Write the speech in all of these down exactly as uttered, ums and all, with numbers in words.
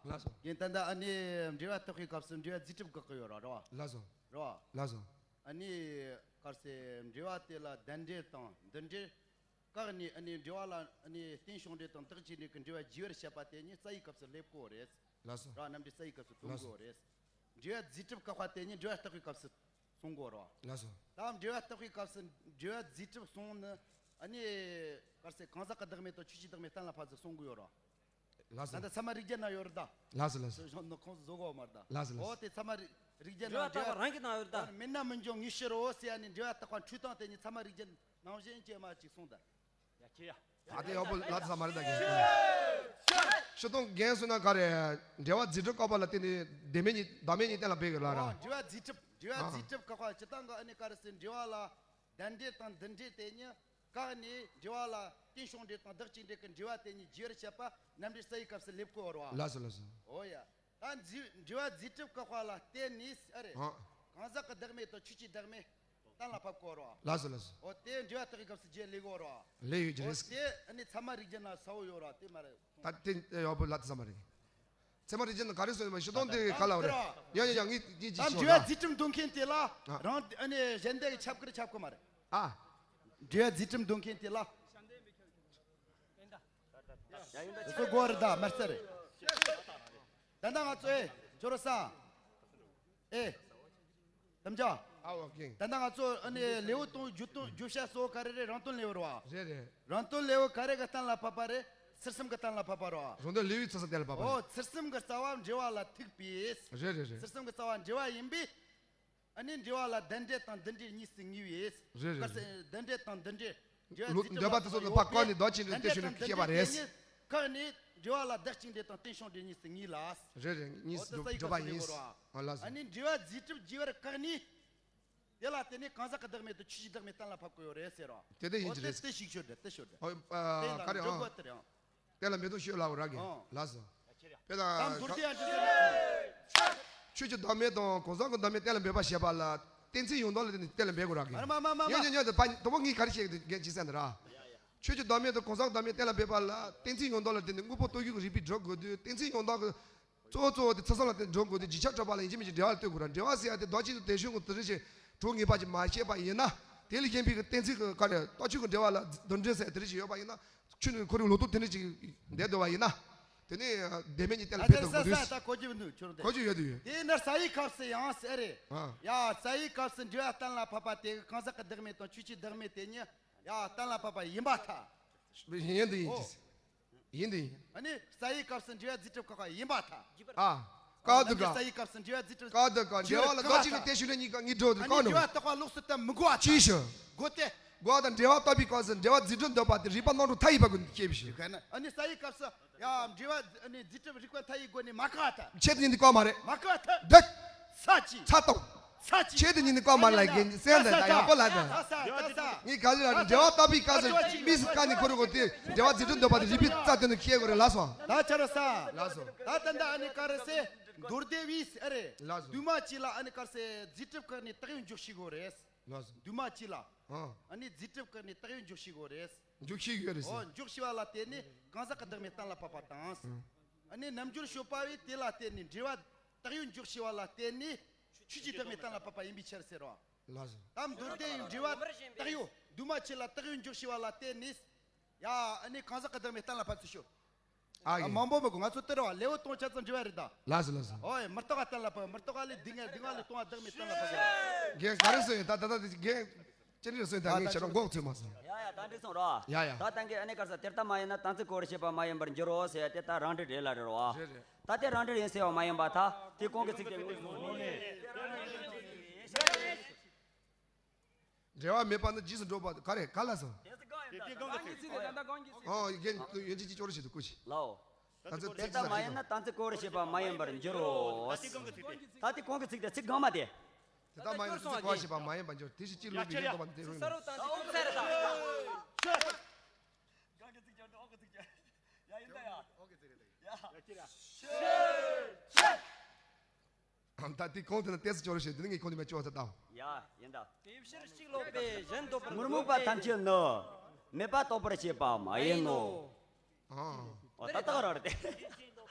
ལགས་སོ། ཡིན་ད་ལྟ་ཨ་ནི་འགྲེལ་པ་བརྟག་པའི་སྐབས་སུ་འགྲེལ་པ་རྫས་གྲུབ་བཀག་གི་ཡོད་ར་ར་བ། ལགས་སོ། ར་བ། ལགས་སོ། ཨ་ནི་ག་རེ་ཟེར། འགྲེལ་པ་དེ་ལ་ལྡན་འགྲེལ་དང་འདུ་འགྲེལ་བཀག་ནས། ཨ་ནི་འགྲེལ་པ་ལ་ཨ་ནི་རྟེན་བྱུང་འགྲེལ་དང་བདག་གཅིག་འགྲེལ་གྱི་འགྲེལ་པ་རྒྱས་པར་བཤད་པ་དེ་ཉིད་རྩ་བའི་སྐབས་སུ་སླེབས་དགོས་རེད། ལགས་སོ། ར་བ། རྣམ་འགྲེལ་རྩ་བའི་སྐབས་སུ་ཐོན་ལགས་སོ། དགོས་རེད། འགྲེལ་པ་རྫས་གྲུབ་བཀག་པ་དེ་ཉིད་འགྲེལ་པ་བརྟག་པའི་སྐབས་སུ་གསུང་དགོས་ར་བ། ལགས་སོ། ད་འགྲེལ་པ་བརྟག་པའི་སྐབས་སུ་འགྲེལ་པ་རྫས་གྲུབ་གསུངས་ནི། ཨ་ནི་ག་རེ་ཟེར། གང་ཟག་གི་བདག་མེད་དང་ཆོས་ཅན་བདག་མེད་གཏན་ལ་ཕབ་ཚུལ་གསུང་གི་ཡོད་ར་བ། ལགས་སོ། ད་ལྟ་ཚད་མ་རིགས་བརྒྱད་ནང་ཡོད་རེད་ད། ལགས་སོ་ལགས་སོ། གཞུང་ནི་ཁོང་ཚོ་བཟོ་དགོས་མ་རེད་ད། ལགས་སོ་ལགས་སོ། འོ་དེ་ཚད་མ་རིགས་རིགས་བརྒྱད་ནང་འགྲེལ་པ་བརྟག་པ་རང་གི་ནང་ཡོད་རེད་ད། མེད་ན་མི་འགྱུར་དངོས་གཞི་རོ་ཟེར་ཡ་ནི་འགྲེལ་པ་བརྟག་པ་འཁྲུལ་སྟངས་དེ་ཉིད་ཚད་མ་རིགས་བརྒྱད་ནང་བཞིན་ཅི་མ་ཅིག་གསུངས་ད། ཡ་ཁྱེད་ཡ། ད་དེ་ཡག་པོ་ལབ་ཚར་མ་རེད་ད་རྒན། སྤྱིར་བཏང་རྒན་གསུངས་ན་ག་རེ། འགྲེལ་པ་རྫས་གྲུབ་བཀག་པ་ལ་བརྟེན་ནས་བདག་མེད་གཉིས་བདག་མེད་གཉིས་གཏན་ལ་འབེབས་ཀྱི་ལ་ར། འོ། འགྲེལ་པ་རྫས་གྲུབ་འགྲེལ་པ་ཨ། རྫས་གྲུབ་བཀག་པ་སྤྱིར་བཏང་གི་ཨ་ནི་ག་རེ་ཟེར། འགྲེལ་པ་ལ་ལྡན་འགྲེལ་དང་འདུ་འགྲེལ་དེ་གཉིས་བཀག་ནས། འགྲེལ་པ་ལ་རྟེན་བྱུང་འགྲེལ་དང་བདག་གཅིག་འགྲེལ་གྱི་འགྲེལ་པ་དེ་གཉིས་རྒྱས་པར་བཤད་པ་རྣམ་འགྲེལ་རྩ་བའི་སྐབས་སུ་སླེབས་དགོས་ར་བ། ལགས་སོ་ལགས་སོ། འོ་ཡ། ད་འཛི་འགྲེལ་པ་རྫས་གྲུབ་བཀག་པ་ལ་བརྟེན་ནས་ཨ་རེ། ཨ། གང་ཟག་གི་བདག་མེད་དང་ཆོས་ཅན་བདག་མེད་གཏན་ལ་ཕབ་དགོས་ར་བ། ལགས་སོ་ལགས་སོ། འོ་དེ་འགྲེལ་པ་བརྟག་པའི་སྐབས་སུ་རྒྱས་སླེབས་དགོས་ར་བ། ལེགས་ཡོད་ཀྱི་རེད། འོ་དེ་ཨ་ནི་ཚད་མ་རིགས་བརྒྱད་ནང་གསལ་པོ་ཡོད་ར་བ། དེ་མ་རེད། ད་དེ་ཡག་པོ་ལབ་ཚར་མ་རེད། ཚད་མ་རིགས་བརྒྱད་ནང་ག་རེ་གསུངས་ཡོད་མ། སྤྱིར་བཏང་དེ་ག་ལ་བ་རེད། ཡ་ཡ་ཡ། ངས་ཅི་ཅི་ད་ཞུ་འགྲེལ་པ་ན། རྫས་གྲུབ་འདོད་མཁན་དེ་ལ། ཨ། རང་ཨ་ནི་གཞན་དེ་གི་ཁྱབ་ཀྱི་རེད་ཁྱབ་ཀྱི་མ་རེད། ཨ། འགྲེལ་པ་རྫས་གྲུབ་འདོད་མཁན་དེ་ལ། ཡ་ཡིན་ད། སུ་དགོས་རེད་ད་མ་རྩ་རེད། ད་ལྟ་ང་ཚོ་ཨེ་ཇོ་རུ་ས། ཨེ། དམ་བཅའ། ཨ་འོ་ཀེ། ད་ལྟ་ང་ཚོ་ཨ་ནི་ལེའུ་དང་བརྗོད་དོན་བརྗོད་བྱ་གཙོ་བོ་ག་རེ་རེད། རང་དོན་ལེའུ་རེད་བ། རེད་རེད། རང་དོན་ལེའུ་ག་རེ་གི་གཏན་ལ་ཕབ་པ་རེད། ཚུལ་གསུམ་གི་གཏན་ལ་ཕབ་པ་རེད་བ། རང་དོན་ལེའུའི་ཚུལ་གསུམ་གཏན་ལ་ཕབ་པ་རེད། འོ་ཚུལ་གསུམ་གི་རྩ་བ་འགྲེལ་པ་ལ་ཐུག་པས། རེད་རེད་རེད། ཚུལ་གསུམ་གི་རྩ་བ་འགྲེལ་པ་ཡིན་པས། ཨ་ནི་འགྲེལ་པ་ལ་ལྡན་འགྲེལ་དང་འདུ་འགྲེལ་གཉིས་སུ་ངེས་པས། རེད་རེད་རེད། ལྡན་འགྲེལ་དང་འདུ་འགྲེལ། འགྲེལ་པ་ལོ་རྫས་གྲུབ་འགྲེལ་པ་དེ་ཚོ་ནི་ཕར་བཀག་ནས་བདག་གཅིག་འགྲེལ་དེ་ཞུ་ནས་བཤད་པ་རེད། བཀག་ནས་འགྲེལ་པ་ལ་བདག་གཅིག་འགྲེལ་དང་རྟེན་བྱུང་འགྲེལ་གཉིས་སུ་ངེས་ལ། རེད་རེད། གཉིས་སུ་འགྲོ་བ་ཡིན། ཨ་ལ། ཨ་ནི་འགྲེལ་པ་རྫས་གྲུབ་རྒྱས་པར་བཀག་ནས། དེ་ལ་བརྟེན་ནས་གང་ཟག་གི་བདག་མེད་དང་ཆོས་ཅན་བདག་མེད་གཏན་ལ་ཕབ་དགོས་རེད་ཟེར་རོ། དེ་དེ་ཡིན་གྱི་རེད། དེ་ཞིག་ཤོད་དེ་དེ་ཤོད་དེ། ཨ། ག་རེ་ཨང་། གཏན་ལ་འབེབས་དོན་ཤོད་ལ་འོ་ར་གི། ལགས་སོ། དཔེ་དང་། ཆོས་ཅན་བདག་མེད་དང་གང་ཟག་གི་བདག་མེད་གཏན་ལ་འབེབས་པ་བྱེད་པ་ལ་གཏན་ཚིགས་ཡང་དག་ལ་བརྟེན་ནས་གཏན་ལ་འབེབས་དགོས་ར་གི། ཉོ་ཉོ་ཉོ། དེ་ཕ་དང་པོ་ངས་ག་རེ་བཤད་ཀྱི་འདུག་རྒན་ཅི་ཟེར་འདི་ར། ཆོས་ཅན་བདག་མེད་དང་གང་ཟག་བདག་མེད་གཏན་ལ་འབེབས་པ་ལ་གཏན་ཚིགས་ཡང་དག་ལ་བརྟེན་ནས་དངོས་པོ་རྟོགས་ཡུལ་གྱི་རིགས་པས་སྒྲུབ་དགོས་དུས། གཏན་ཚིགས་ཡང་དག་གི་གཙོ་བོ་གཙོ་བོ་དེ་ཚུལ་གསུམ་ལ་བརྟེན་འགྲོ་དགོས་དུས། རྗེས་ཁྱབ་གྲུབ་པ་ལ་ཡིན་གཅིག་མིན་གཅིག་འགྲེལ་པ་ལ་ལྟོས་དགོས་ར། འགྲེལ་པ་ཟེར་ཡ་དེ་བདག་གཅིག་ཏུ་དེ་ཞུ་ངོ་དེ་རིགས་ཀྱི་གྲོགས་ངེས་པ་ཅིག་མ་བཤད་པ་ཡིན་ན། དེ་ལས་གཞན་པའི་གི་གཏན་ཚིགས་ཀྱི་ག་རེ་རྟགས་ཆོས་ཀྱི་འགྲེལ་པ་ལ་འདུ་འགྲེལ་ཟེར་དེ་རིགས་ཅིག་ཡོད་པ་ཡིན་ན། ཆོས་ནི་ཁོ་རང་ལུགས་ལྡོག་དེ་འདྲ་ཅིག་བསྡད་འདུག་པ་ཡིན་ན། དེ་ནི་བདེན་མེད་གཉིས་གཏན་ལ་འབེབས་དགོས་དུས། ད་གོ་རྒྱུ་ཡོད་དུས། དེ་ནི་རྩ་བའི་སྐབས་སུ་ཡང་ཟེར་རེད། ཡ་རྩ་བའི་སྐབས་སུ་འགྲེལ་པ་གཏན་ལ་ཕབ་པ་དེ་གི་གང་ཟག་གི་བདག་མེད་དང་ཆོས་ཅན་བདག་མེད་དེ་གཉིས་ཡ་གཏན་ལ་ཕབ་པ་ཡིན་པར་ཐལ། ཡིན་དུ་ཡིན་གྱི། ཡིན་དུ་ཡིན། ཨ་ནི་རྩ་བའི་སྐབས་སུ་འགྲེལ་པ་རྫས་གྲུབ་བཀག་པ་ཡིན་པར་ཐལ། ཨ། བཀག་ཏུ་བཀག་རྩ་བའི་སྐབས་སུ་འགྲེལ་པ་རྫས་གྲུབ། བཀག་ཏུ་བཀག་འགྲེལ་པ་ལ་བདག་གཅིག་ལ་གཏན་ཞུགས་ན་གཉིས་ཀ་གཉིས་འགྲོ་དུ་བཀག་ནོ། འགྲེལ་པ་བརྟག་པ་ལོགས་སུ་བཏབ་མི་དགོས་པ་ཅིའི་ཕྱིར། དགོས་ཏེ། དགོས་དང་འགྲེལ་པ་བརྟག་པའི་སྐབས་སུ་འགྲེལ་པ་རྫས་གྲུབ་འདོད་པ་དེ་རིགས་པ་རྣམ་གྲངས་མཐའ་ཡས་པ་ཀུན་ཏུ་སྐྱེ་བའི་ཕྱིར། ཨ་ནི་རྩ་བའི་སྐབས་སུ་ཡ་འགྲེལ་པ་ཨ་ནི་རྫས་གྲུབ་རིགས་པ་མཐའ་ཡས་སྒོ་ནས་མ་བཀག་ཐལ། ཆེད་དུ་ཉིད་དུ་བཀག་མ་རེད། མ་བཀག་ཐལ། འདུག་ཚ་ཅི། ཚ་དང་། ཚ་ཅི། ཆེད་དུ་ཉིད་ནི་བཀག་མ་ལ་རྒན་གསན་དང་ཡག་པོ་ལ་དང་། ངས་ག་ཚོད་ལ་འགྲེལ་པ་བརྟག་པའི་སྐབས་སུ་མིས་བཀག་ནས་ཁོ་རང་གོ་དེ་འགྲེལ་པ་རྫས་གྲུབ་འདོད་པ་དེ་རིགས་པའི་རྩ་དོན་དུ་ཤེས་དགོས་རེད་ལ་སོང་། ད་ཆ་ར་ས། ལ་སོང་། ད་ད་ད་ཨ་ནི་ག་རེ་ཟེར། མདོ་སྡེ་པས་ཨ་རེ། ལ་སོང་། འདུས་མ་བྱས་ལ་ཨ་ནི་ག་རེ་ཟེར་རྫས་གྲུབ་བཀག་ནས་བཏགས་ཡོད་འཇོག་ཤེས་དགོས་རེད། ལ་སོང་། འདུས་མ་བྱས་ལ། ཨ་ནི་རྫས་གྲུབ་བཀག་ནས་བཏགས་ཡོད་འཇོག་ཤེས་དགོས་རེད། འཇོག་ཤེས་དགོས་རེད་ཟེར། འོ་འཇོག་ཤེས་པ་ལ་བརྟེན་ནས་གང་ཟག་གི་བདག་མེད་གཏན་ལ་ཕབ་པ་དང་། ཨ་ནི་རྣལ་འབྱོར་སྤྱོད་པ་བས་དེ་ལ་བརྟེན་ནས་འགྲེལ་པ་བརྟགས་ཡོད་འཇོག་ཤེས་པ་ལ་བརྟེན་ནས་ཆོས་ཅན་བདག་མེད་གཏན་ལ་ཕབ་པ་ཡིན་པའི་ཕྱིར་ཟེར་རོ། ལགས་སོ། ད་མདོ་སྡེ་ཡི་འགྲེལ་པ་བརྟགས་ཡོད་འདུས་མ་བྱས་ལ་བརྟགས་ཡོད་འཇོག་ཤེས་པ་ལ་བརྟེན་ནས། ཡ་ཨ་ནི་གང་ཟག་གི་བདག་མེད་གཏན་ལ་ཕབ་ཚུལ་ཤོད། ཨ་ཡེ། མང་པོ་མི་དགོས། ང་ཚོ་དེ་རེད་བ། ལེའུ་སྟོང་ཆ་ཚང་འགྲེལ་པ་རེད་ད། ལགས་སོ་ལགས་སོ། ཨོ་ཡེ། མི་རྟག་པ་གཏན་ལ་ཕབ། མི་རྟག་པ་ལས་སྡུག་བསྔལ་སྡུག་བསྔལ་ལས་ལྟུང་བ་བདག་མེད་གཏན་ལ་ཕབ་ཟེར། རྒན་ག་རེ་ཟེར་ཡིན་ད་ད་ད་དེ་རྒན་ཅི་རེད་ཟེར་ཡིན་ད། ངས་ཁྱེད་རང་མགོ་ཚོས་མ་སོང་། ཡ་ཡ་ད་འགྲིག་སོང་ར། ཡ་ཡ། ད་ད་གིན་ཨ་ནི་ག་རེ་ཟེར། དེ་ལྟ་མ་ཡིན་ན་གཏན་ཚིགས་གོ་བར་བྱེད་པ་མ་ཡིན་པར་འགྱུར་རོ་ཟེར་ཡ་དེ་ད་རང་འགྲེལ་རེད་ལ་རེད་རོ། རེད་རེད། ད་དེ་རང་འགྲེལ་ཡིན་ཟེར་བ་མ་ཡིན་པར་ཐལ། དེ་གོང་གི་ཚིག་དེ་དངོས་སུ། འགྲེལ་པ་མེད་པ་ནི་རྗེས་སུ་འགྲོ་བ་ག་རེ་ག་ལ་སོང་། དེ་གོང་གི་ཚིག་དེ་ད་ད་གོང་གི་ཚིག་དེ་ད་ད་གོང་གི་ཚིག་ཨོ་ཡེ། རྒན་ཡོན་ཅི་ཅི་ཅོ་རོ་བྱེད་དུ་བཀོད་ཤིག་ལའོ། ད་ཚིག་དེ་ལྟ་མ་ཡིན་ན་གཏན་ཚིགས་གོ་བར་བྱེད་པ་མ་ཡིན་པར་འགྱུར་རོ། ད་དེ་གོང་གི་ཚིག་དེ་ཚིག་གང་མ་དེ། དེ་ལྟ་མ་ཡིན་ན་གཏན་ཚིགས་གོ་བར་བྱེད་པ་མ་ཡིན་པར་འགྱུར། དེ་ཕྱིར་སྤྱིར་ལུགས་པའི་ཡོན་ཏན་པ་འདི་རུ་ཡིན། ཨོ་ཚར་རེད་ད། གང་གི་ཚིག་ཅོ་འདྲ་ཨོ་གི་ཚིག་ཅོ། ཡ་ཡིན་ད་ཡ། ཨོ་གི་ཚིག་རེད་ད། ཡ། ད་དེ་གོང་དེ་ན་ཏེས་ཅོ་རོ་བྱེད་དེ་ནི་ངས་གོང་དེ་མ་ཅོ་ཚ་དང་། ཡ་ཡིན་ད། དེ་ཕྱིར་གཅིག་ལོག་པས་གཞན་འདོད་པར་ངུར་སྨྲིག་པ་ཐམས་ཅད་ནི། མེད་པ་རྟོགས་པར་བྱེད་པ་མ་ཡིན་ནོ། ཨ། ཨོ་ད་ད་ག་རང་རེད་དེ།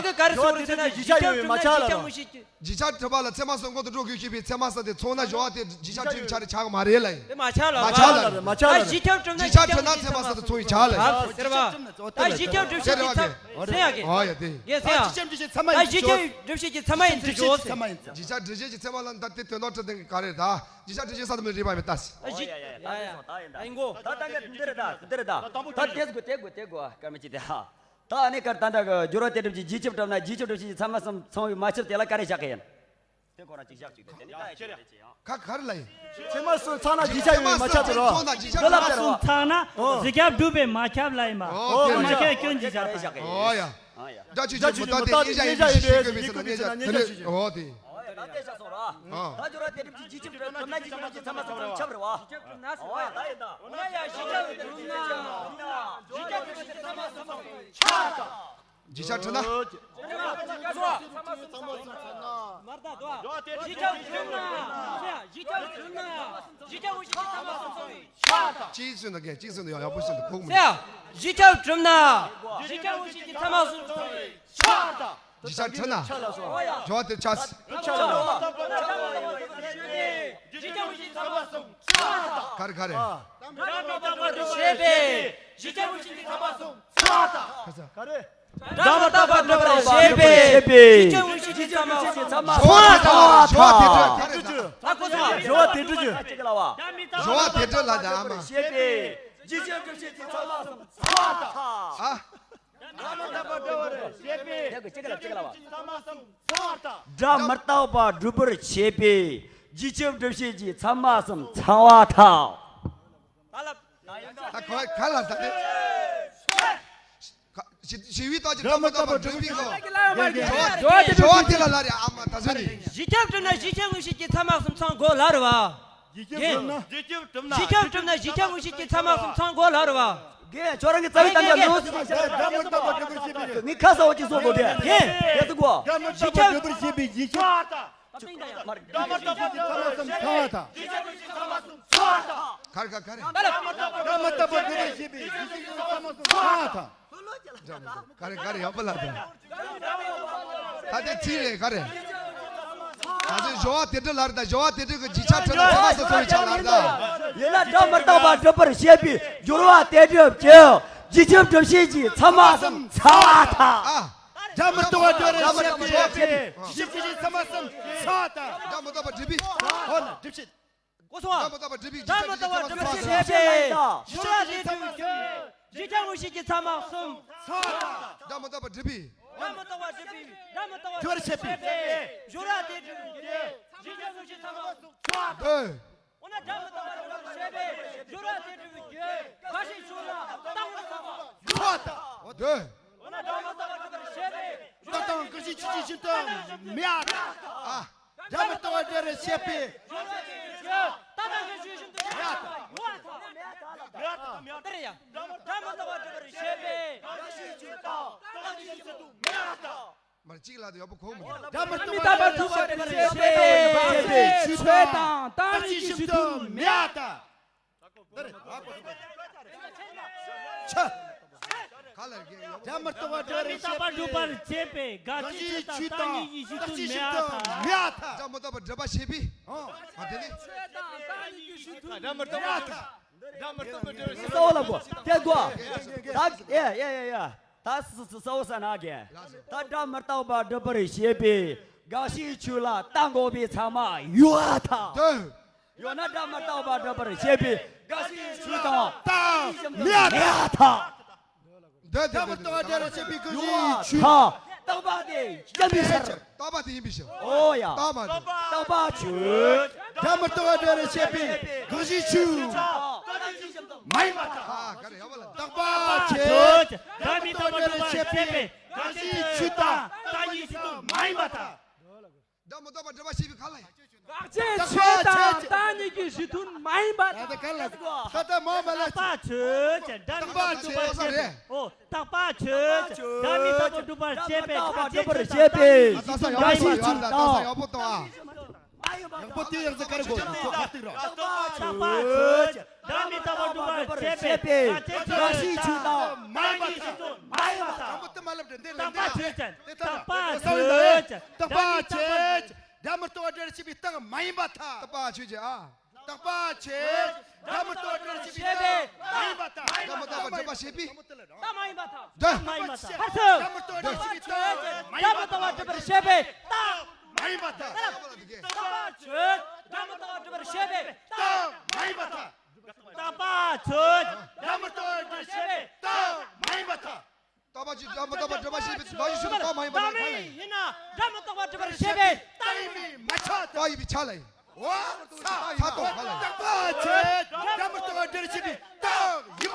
ལན་གི་ག་རེ་གསུང་རུང་ཟེར་ན་བཞི་ཁྱབ་གྲུབ་ན་བཞི་ཁྱབ་མི་ཤེས་ཀྱི། བརྗིད་ཆགས་གྲུབ་པ་ལ་ཚད་མ་གསུམ་ཁོང་དུ་འགྲོ་དགོས་ཞེས་པའི་ཚད་མ་གསུམ་དེ་ཚང་ན་སྦྱོར་བ་དེ་བརྗིད་ཆགས་གྲུབ་ཆགས་རེད་ཆགས་མ་རེད་ལ་ཡིན། དེ་མ་ཆགས་ལ་མ་ཆགས་ལ་མ་ཆགས་ལ། བཞི་ཁྱབ་གྲུབ་ན་བཞི་ཁྱབ་གྲུབ་ན་ཚད་མ་གསུམ་དེ་ཚང་ཡིན་ཆགས་ལ་ཡིན། ཟེར་བ། ད་བཞི་ཁྱབ་གྲུབ་བྱེད་ཀྱི་ཚད་མ་ཡིན་ཟེར་ཡ་གི། ཨོ་ཡ་དེ། ངས་ཟེར་ཡ། ད་བཞི་ཁྱབ་གྲུབ་བྱེད་ཀྱི་ཚད་མ་ཡིན་ཟེར་ཞོག་ཟེར། བརྗིད་ཆགས་གྲུབ་བྱེད་ཀྱི་ཚད་མ་ཡིན་ཟེར། ད་དེ་དོན་དག་ཁྲིད་ལྡན་གྱི་ག་རེ་ད། བརྗིད་ཆགས་གྲུབ་བྱེད་ས་དུ་མི་རིག་པ་མི་ལྟ་ཟེར། ད་བཞི། ཡ་ཡ་ཡ་ད་ཡིན་སོང་ད་ཡིན་ད། ད་ཡིན་གོ། ད་ད་འདི་རེད་ད་འདི་རེད་ད། ད་དེ་དགོས་དེ་དགོས་དེ་དགོས་ཀ་མི་ཅི་དེ་ཧ། ད་ཨ་ནི་ཀར་ད་འདྲ་གི་སྦྱོར་བ་དེ་སྒྲུབ་ཀྱི་བརྗིད་ཆགས་གྲུབ་ན་བརྗིད་ཆགས་གྲུབ་བྱེད་ཀྱི་ཚད་མ་གསུམ་ཚང་བའི་མ་ཁྱབ་དེ་ལ་ག་རེ་བཞག་གི་ཡིན། དེ་ཁོ་རང་ཅིག་བཞག་ཅིག་དེ་ནི་ད་ཡ་ཁྱེར་ཡ་ཁྱེར་ཡ། ཁ་ག་རེ་ལ་ཡིན། ཚད་མ་གསུམ་ཚང་ན་བརྗིད་ཆགས་ཡོད་མ་ཁྱབ་དེ་རོ། ཚང་ན་བརྗིད་ཆགས་ཚད་མ་གསུམ་ཚང་ན་བཞི་ཁྱབ་གྲུབ་པའི་མ་ཁྱབ་ལ་ཡིན་པ། ཨོ་དེ་མ་ཁྱབ་སྐྱོན་གྱི་བཞག་ཨོ་ཡ། ད་ཆུ་ཆུ་མུ་ད་དེ་ཉེ་ཞག་ཡིན་ཞིག་ཤེས་དགོས་མི་ཟེར་ན་ཉེ་ཞག་དེ་ནི་ཨོ་དེ། ད་ལྟ་བྱས་སོང་ར། ཨ། ད་སྦྱོར་བ་དེ་སྒྲུབ་ཀྱི་རྗེས་ཁྱབ་གྲུབ་ན་རྗེས་ཁྱབ་གྲུབ་ཀྱི་ཚད་མ་གསུམ་ཚང་ཁྱབ་རེད་བ། རྗེས་ཁྱབ་གྲུབ་ན་ཟེར་བ། ཨོ་ཡ་ད་ཡིན་ད། འོ་ན་ཡ་རྗེས་ཁྱབ་གྲུབ་ན། རྗེས་ཁྱབ་གྲུབ་ཀྱི་ཚད་མ་གསུམ་ཚང་ཁྱབ་དང་། རྗེས་ཁྱབ་གྲུབ་ན། མར་ད་དོ། རྗེས་ཁྱབ་གྲུབ་ན། རྗེས་ཁྱབ་གྲུབ་ན། རྗེས་ཁྱབ་འོག་ཞིག་གི་ཚད་མ་གསུམ་ཚང་བའི་ཆ་དང་། གཅིག་ཚུན་དུ་གས་གཅིག་ཚུན་དུ་ཡང་ཡག་པོ་ཤིན་ཏུ་གོ་གི་མི་འདུག། ཟེར་ཡ། རྗེས་ཁྱབ་གྲུབ་ན། རྗེས་ཁྱབ་འོག་ཞིག་གི་ཚད་མ་གསུམ་ཚང་བའི་ཆ་དང་། རྗེས་ཁྱབ་གྲུབ་ན། འཇོག་དེ་ཆ་སི། ག་རེ་ག་རེ། ཤེས་པས། ག་རེ། སྒྲ་མི་རྟག་པ་སྒྲུབ་པར་བྱེད་པས། རྗེས་ཁྱབ་འོག་ཞིག་གི་ཚད་མ་གསུམ་ཚང་བ་དང་། ཞོ་བ་དེ་འདྲ་ལ་ད་མ། ཞོ་བ་དེ་འདྲ་ཞོ་བ་དེ་འདྲ་ཞོ་བ་དེ་འདྲ་ལ་ད་མ། རྗེས་ཁྱབ་འོག་ཞིག་གི་ཚད་མ་གསུམ་ཚང་བ་དང་། ཨ། སྒྲ་མི་རྟག་པ་སྒྲུབ་པར་བྱེད་པའི། ཅིག་ཅིག་ལ་ཅིག་ལ་བ། སྒྲ་མི་རྟག་པ་སྒྲུབ་པར་བྱེད་པའི་རྗེས་ཁྱབ་སྒྲུབ་བྱེད་ཀྱི་ཚད་མ་གསུམ་ཚང་བ་དང་། ད་ག་ག་ལ་ད་དེ། ཞི་ཞི་བའི་རྟགས་ཀྱི་སྒྲ་མི་རྟག་པ་སྒྲུབ་པའི་གོ། ཞོ་བ་དེ་ལ་ལ་རེ་ཨ་མ་ད་ཟོ་ནི། རྗེས་ཁྱབ་གྲུབ་ན་རྗེས་ཁྱབ་འོག་ཞིག་གི་ཚད་མ་གསུམ་ཚང་དགོས་ལ་རེ་བ། རྗེས་ཁྱབ་གྲུབ་ན། རྗེས་ཁྱབ་གྲུབ་ན། རྗེས་ཁྱབ་གྲུབ་ན་རྗེས་ཁྱབ་འོག་ཞིག་གི་ཚད་མ་གསུམ་ཚང་དགོས་ལ་རེ་བ། རྒན་ཁྱོད་རང་གི་རྩ་བའི་གཏམ་རྒྱག་ནོ་ཟེར་ན། སྒྲ་མི་རྟག་པ་སྒྲུབ་པར་བྱེད་པའི། ངས་ཁ་གསལ་བོ་ཅིག་གསུང་དགོས་རྒན། རྒན་ཟེར་གོ། སྒྲ་མི་རྟག་པ་སྒྲུབ་པར་བྱེད་པའི་རྗེས་ཁྱབ་དང་། སྒྲ་མི་རྟག་པ་སྒྲུབ་པར་བྱེད་པའི་རྗེས་ཁྱབ་ཀྱི་ཚད་མ་གསུམ་ཚང་བ་དང་། ག་རེ་ག་རེ། སྒྲ་མི་རྟག་པ་སྒྲུབ་པར་བྱེད་པའི་རྗེས་ཁྱབ་ཀྱི་ཚད་མ་གསུམ་ཚང་བ་དང་། ག་རེ་ག་རེ་ཡག་པོ་ལབ་དང་། ད་དེ་ཚིག་རེད་ག་རེ། ད་ཚོད་ཞོ་བ་དེ་འདྲ་ལ་རེད་ད། ཞོ་བ་དེ་འདྲ་གི་རྗེས་ཁྱབ་ཁྲིད་ན་ཚད་མ་གསུམ་ཚང་བའི་ཆ་ལ་རེད་ད། ཡིན་ན་སྒྲ་མི་རྟག་པ་སྒྲུབ་པར་བྱེད་པའི་སྦྱོར་བ་དེ་སྒྲུབ་ཀྱི་རྗེས་ཁྱབ་སྒྲུབ་བྱེད་ཀྱི་ཚད་མ་གསུམ་ཚང་བ་དང་། ཨ། སྒྲ་མི་རྟག་པ་སྒྲུབ་པར་བྱེད་པའི་རྗེས་ཁྱབ་ཀྱི་ཚད་མ་གསུམ་ཚང་བ་དང་། སྒྲ་མི་རྟག་པ་སྒྲུབ་པའི། འོ་ན་སྒྲུབ་བྱེད། གོ་སོང་ཨ། སྒྲ་མི་རྟག་པ་སྒྲུབ་པའི་སྒྲ་མི་རྟག་པ་སྒྲུབ་པར་བྱེད་པའི་སྦྱོར་བ་དེ་སྒྲུབ་ཀྱི་རྗེས་ཁྱབ་འོག་ཞིག་གི་ཚད་མ་གསུམ་ཚང་བ་དང་། སྒྲ་མི་རྟག་པ་སྒྲུབ་པའི། སྒྲ་མི་རྟག་པ་སྒྲུབ་པའི། སྒྲ་མི་རྟག་པ་སྒྲུབ་པར་བྱེད་པའི་སྦྱོར་བ་དེ་སྒྲུབ་ཀྱི་རྗེས་ཁྱབ་འོག་ཞིག་གི་ཚད་མ་གསུམ་ཚང་བ་དང་། འོ་ན་སྒྲ་མི་རྟག་པ་སྒྲུབ་པར་བྱེད་པའི་སྦྱོར་བ་དེ་སྒྲུབ་ཀྱི་རྗེས་ཁྱབ་འོག་ཞིག་ཚང་བ་དང་། འོ་ན་སྒྲ་མི་རྟག་པ་སྒྲུབ་པར་བྱེད་པའི་སྦྱོར་བ་དེ་སྒྲུབ་ཀྱི་རྗེས་ཁྱབ་འོག་ཞིག་ཚང་བ་དང་། ཨ། སྒྲ་མི་རྟག་པ་སྒྲུབ་པར་བྱེད་པའི། རྟག་པ་སྒྲུབ་པར་བྱེད་པའི། མར་གཅིག་ལ་དུ་ཡག་པོ་གོ་མི་འདུག། སྒྲ་མི་རྟག་པ་སྒྲུབ་པར་བྱེད་པའི་ཆོས་དང་རྟག་གཉིས་ཀྱི་གཞི་མཐུན་མེད་པ་དང་། ཆ། ག་ལ་རྒན་ཡོད། སྒྲ་མི་རྟག་པ་སྒྲུབ་པར་བྱེད་པའི་དགག་བྱའི་ཆོས་དང་རྟག་གཉིས་ཀྱི་གཞི་མཐུན་མེད་པ་དང་། སྒྲ་མི་རྟག་པ་སྒྲུབ་པར་བྱེད་པའི། ཨ་དེ་ནི། ཆོས་དང་རྟག་གཉིས་ཀྱི་གཞི་མཐུན་མེད་པ་དང་། སྒྲ་མི་རྟག་པ་སྒྲུབ་པར་བྱེད་པའི། གསལ་བོ་ལབ་དགོས། དེ་དགོས། ད་ཡ་ཡ་ཡ་ཡ། ད་སུ་སུ་གསལ་བོ་ས་ན་རྒན། ད་སྒྲ་མི་རྟག་པ་སྒྲུབ་པར་བྱེད་པའི་དགག་བྱའི་ཆོས་ལ་རྟགས་འགོག་པའི་ཚད་མ་ཡོད་དང་། དེ། ཡོད་ན་སྒྲ་མི་རྟག་པ་སྒྲུབ་པར་བྱེད་པའི་དགག་བྱའི་ཆོས་དང་རྟགས་མེད་པ་དང་། འདོད་དེ་འདོད་དེ། སྒྲ་མི་རྟག་པ་སྒྲུབ་པར་བྱེད་པའི་དགག་བྱའི་ཆོས། ཡོད་པ་དང་། རྟག་པ་དེ་ཡིན་པའི་ཕྱིར། རྟག་པ་དེ་ཡིན་པའི་ཕྱིར། ཨོ་ཡ། རྟག་པ་དེ། རྟག་པ་ཆོས། སྒྲ་མི་རྟག་པ་སྒྲུབ་པར་བྱེད་པའི་དགག་བྱའི་ཆོས། མ་ཡིན་པ་དང་། ཨ་ག་རེ་ཡག་པོ་ལ། རྟག་པ་ཆོས། སྒྲ་མི་རྟག་པ་སྒྲུབ་པར་བྱེད་པའི་དགག་བྱའི་ཆོས་དང་རྟགས་གཉིས་གཞི་མཐུན་མ་ཡིན་པ་དང་། སྒྲ་མི་རྟག་པ་སྒྲུབ་པར་བྱེད་པའི་ག་ལ་ཡིན། དགག་བྱའི་ཆོས་དང་རྟགས་གཉིས་ཀྱི་གཞི་མཐུན་མ་ཡིན་པ་དང་། ད་ག་ལ་ད་ལྟ་མ་མ་ལ། རྟག་པ་ཆོས་ཅན། སྒྲ་མི་རྟག་པ་སྒྲུབ་པར་བྱེད་པའི། ཨོ། རྟག་པ་ཆོས་ཅན། སྒྲ་མི་རྟག་པ་སྒྲུབ་པར་བྱེད་པའི་དགག་བྱའི་ཆོས་དང་། ད་ས་ཡག་པོ་ཡོད་ད། ད་ས་ཡག་པོ་གཏོང་ཨ། ཡག་པོ་དེ་ཡག་ཟེར་ག་རེ་གོ་ཁ་ཐིག་ར། རྟག་པ་ཆོས་ཅན། སྒྲ་མི་རྟག་པ་སྒྲུབ་པར་བྱེད་པའི་དགག་བྱའི་ཆོས་དང་། མ་ཡིན་པ་དང་། མ་ཡིན་པ་དང་། དང་པོ་དེ་མ་ལབ་དྲན་དེ་ལ། རྟག་པ་ཆོས་ཅན། རྟག་པ་ཆོས་ཅན། རྟག་པ་ཆོས་ཅན། སྒྲ་མི་རྟག་པ་སྒྲུབ་པར་བྱེད་པའི་རྟགས་མ་ཡིན་པ་དང་། རྟག་པ་ཆོས་ཅན། ཨ། རྟག་པ་ཆོས། སྒྲ་མི་རྟག་པ་སྒྲུབ་པར་བྱེད་པའི་རྟགས་མ་ཡིན་པ་དང་། སྒྲ་མི་རྟག་པ་སྒྲུབ་པར་བྱེད་པའི་རྟགས་མ་ཡིན་པ་དང་། སྒྲ་མ་ཡིན་པ་དང་། ཧར་སོ། སྒྲ་མི་རྟག་པ་སྒྲུབ་པར་བྱེད་པའི་རྟགས་མ་ཡིན་པ་དང་། སྒྲ་མི་རྟག་པ་སྒྲུབ་པར་བྱེད་པའི་རྟགས་མ་ཡིན་པ་དང་། རྟགས་པ་ཆོས། སྒྲ་མི་རྟག་པ་སྒྲུབ་པར་བྱེད་པའི་རྟགས་མ་ཡིན་པ་དང་། རྟགས་པ་ཆོས། སྒྲ་མི་རྟག་པ་སྒྲུབ་པར་བྱེད་པའི་རྟགས་མ་ཡིན་པ་དང་། རྟག་པ་ཆོས། སྒྲ་མི་རྟག་པ་སྒྲུབ་པར་བྱེད་པའི་དགག་བྱའི་ཆོས་དང་རྟགས་མ་ཡིན་པ་དང་། ག་ལ་ཡིན། ཡིན་ན་སྒྲ་མི་རྟག་པ་སྒྲུབ་པར་བྱེད་པའི་རྟགས་ཡིན་པའི་མ་ཆགས་དང་། རྟགས་ཡིན་པའི་ཆ་ལ་ཡིན། འོ། ཚ། ཚ་དང་ག་ལ་ཡིན། རྟག་པ་ཆོས། སྒྲ་མི་རྟག་པ་སྒྲུབ་པར་བྱེད་པའི་རྟགས་ཡིན་པ་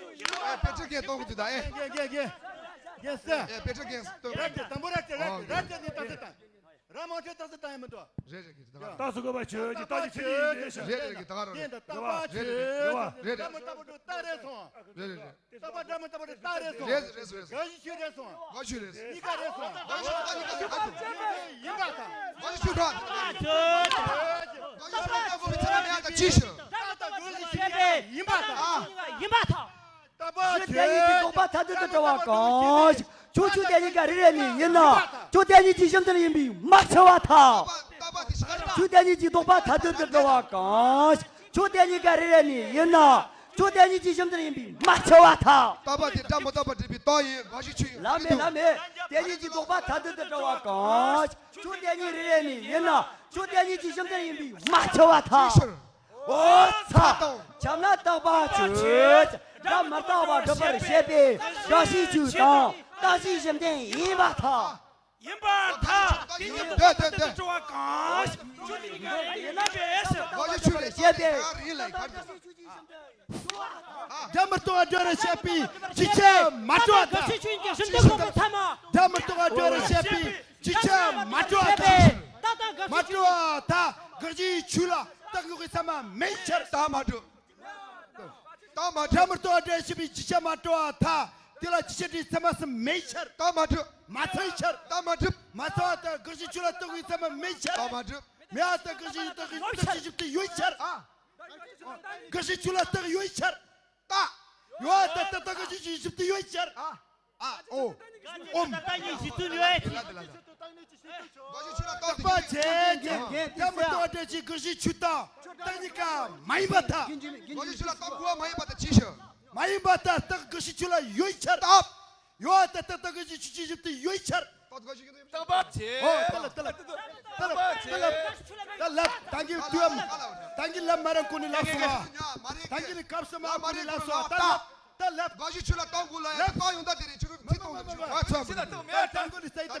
ཨེ་དཔེ་ཁྲིད་རྒན་གཏོང་གི་འདུག་ད་ཨེ། རྒན་རྒན་རྒན་རྒན་ཟེར། ཨེ་དཔེ་ཁྲིད་རྒན་གཏོང་། ར་ཏི་དང་པོ་ར་ཏི་ར་ཏི་ར་ཏི་ནི་ཏ་སི་ཏང་། ར་མང་ཆེ་ཏ་སི་ཏང་ཡིན་མི་འདུག་རེད་རེད་རྒན་ད་ག་ལ། ཏ་སི་གོ་བ་ཆོས་ཀྱི་ཏ་ཏི་ཆོས་ཡིན་རེད་ཤག་རེད་རེད་རྒན་ད་ག་ར་རེད། རྒན་ད་ཏ་པ་ཆོས་རེད་རེད་རེད་རེད། ཏ་མི་ཏ་པོ་ཏ་རེད་སོང་། རེད་རེད་རེད། ཏ་པ་ཏ་མི་ཏ་པོ་ཏ་རེད་སོང་། རེད་རེད་རེད། ག་ཞིག་ཆོས་རེད་སོང་། ག་ཆོས་རེད། གཉིས་ཀ་རེད་སོང་། ག་ཆོས་རེད། ཡིན་པ་དང་། ག་ཆོས་རེད། ག་ཆོས་རེད། ག་ཆོས་རེད། ཡིན་པ་དང་། ཡིན་པ་དང་། ཏ་པ་ཆོས་དེ་ཉིད་ཀྱི་ལྡོག་པ་ཐ་དད་དུ་འགྲོ་བ་གང་ཞིག་ཁྱོད་ཆོས་དེ་ཉིད་ཀ་རེ་རེ་ནས་ཡིན་ན། ཁྱོད་དེ་ཉིད་ཀྱི་གཞི་མཐུན་ཡིན་པས་མ་ཁྱབ་པར་ཐལ། ཁྱོད་དེ་ཉིད་ཀྱི་ལྡོག་པ་ཐ་དད་དུ་འགྲོ་བ་གང་ཞིག་ཁྱོད་དེ་ཉིད་ཀ་རེ་རེ་ནས་ཡིན་ན། ཁྱོད་དེ་ཉིད་ཀྱི་གཞི་མཐུན་ཡིན་པས་མ་ཁྱབ་པར་ཐལ། ཏ་པ་དེ་སྒྲ་མི་རྟག་པར་སྒྲུབ་པའི་རྟགས་ཡིན། ག་ཞིག་ཆོས་ཡིན། ལབ་མེད་ལབ་མེད། དེ་ཉིད་ཀྱི་ལྡོག་པ་ཐ་དད་དུ་འགྲོ་བ་གང་ཞིག་ཁྱོད་དེ་ཉིད་རེ་རེ་ནས་ཡིན་ན། ཁྱོད་དེ་ཉིད་ཀྱི་གཞི་མཐུན་ཡིན་པས་མ་ཁྱབ་པར་ཐལ། ཨོ་ཚ། ཁྱབ་ན་རྟག་པ་ཆོས་ཅན། སྒྲ་མི་རྟག་པ་སྒྲུབ་པར་བྱེད་པའི་ག་ཞིག་ཆོས་དང་རྟགས་ཀྱི་གཞི་མཐུན་ཡིན་པར་ཐལ། ཡིན་པར་ཐལ། དེ་ཉིད་ཀྱི་ལྡོག་པ་ཐ་དད་དུ་འགྲོ་བ་གང་ཞིག་ཁྱོད་དེ་ཉིད་ཀ་རེ་རེ་ཡིན་ན། ཁྱོད་དེ་ཉིད་ཀ་རེ་རེ་ཡིན་ན། སྒྲ་མི་རྟག་པ་སྒྲུབ་པར་བྱེད་པའི་ཇི་ཆ་མ་གྲུབ་པར་ཐལ། སྒྲ་མི་རྟག་པ་སྒྲུབ་པར་བྱེད་པའི་ཇི་ཆ་མ་གྲུབ་པར་ཐལ། མ་གྲུབ་པར་ཐལ། ག་ཞིག་ཆོས་ལ་རྟགས་དགག་གི་ཚད་མ་མེད་ཕྱིར། རྟགས་མ་གྲུབ། རྟགས་མ་གྲུབ། སྒྲ་མི་རྟག་པ་སྒྲུབ་པར་བྱེད་པའི་ཇི་ཆ་མ་གྲུབ་པར་ཐལ། དེ་ལ་ཇི་ཆ་འདྲའི་ཚད་མ་གསུམ་མེད་ཕྱིར། རྟགས་མ་གྲུབ། མ་ཚང་ཕྱིར། རྟགས་མ་གྲུབ། མ་ཚང་བ་ལྟར་དགག་གཞི་ཆོས་ལ་རྟགས་དགག་གི་ཚད་མ་མེད་ཕྱིར། རྟགས་མ་གྲུབ། མེད་པ་ལྟར་དགག་གཞི་རྟགས་དགག་གཞི་ཆོས་ཀྱི་གཞི་མཐུན་ཡོད་ཕྱིར། ཨ། དགག་གཞི་ཆོས་ལ་རྟགས་ཡོད་ཕྱིར། རྟགས་ཡོད་པ་ལྟར་རྟགས་དགག་གཞི་ཆོས་ཀྱི་གཞི་མཐུན་ཡོད་ཕྱིར། ཨ། ཨ། ཨོ། ཨོམ། རྟགས་གཉིས་གཞི་མཐུན་ཡོད་ཕྱིར། རྟགས་པ་ཆོས་ཅན། སྒྲ་མི་རྟག་པ་སྒྲུབ་པའི་དགག་གཞི་ཆོས་དང་རྟགས་གཉིས་ཀ་མ་ཡིན་པར་ཐལ། དགག་གཞི་ཆོས་ལ་རྟགས་དགུ་པ་མ་ཡིན་པར་ཐལ། ཅི་ཞིག་མ་ཡིན་པར་ཐལ། རྟགས་དགག་གཞི་ཆོས་ལ་ཡོད་ཕྱིར། རྟགས། ཡོད་པ་ལྟར་རྟགས་དགག་གཞི་ཆོས་ཀྱི་གཞི་མཐུན་ཡོད་ཕྱིར། རྟགས་པ་ཆོས་ཅན། ཨོ། ད་ལབ་ད་ལབ་ད་ལབ་ད་ལབ་ད་ལབ་ད་ལབ། ད་གིན་དུས་ད་གིན་ལབ་མ་རན་གོ་ནི་ལབ་སོང་ང་། ད་གིན་ནི་སྐབས་སུ་མ་གོ་ནི་ལབ་སོང་ང་། ད་ལབ་ད་ལབ། དགག་གཞི་ཆོས་ལ་རྟགས་དགུ་ལ་ཡང་རྟགས་ཡོང་ད་དེ་རེད། ཆོས་རུ་ཚིག་གཏོང་ད་ཆོས་ཨ་ཆོས་ད་ལྟ་མེད། ད་གིན་ནི་ས་ཡི་ད་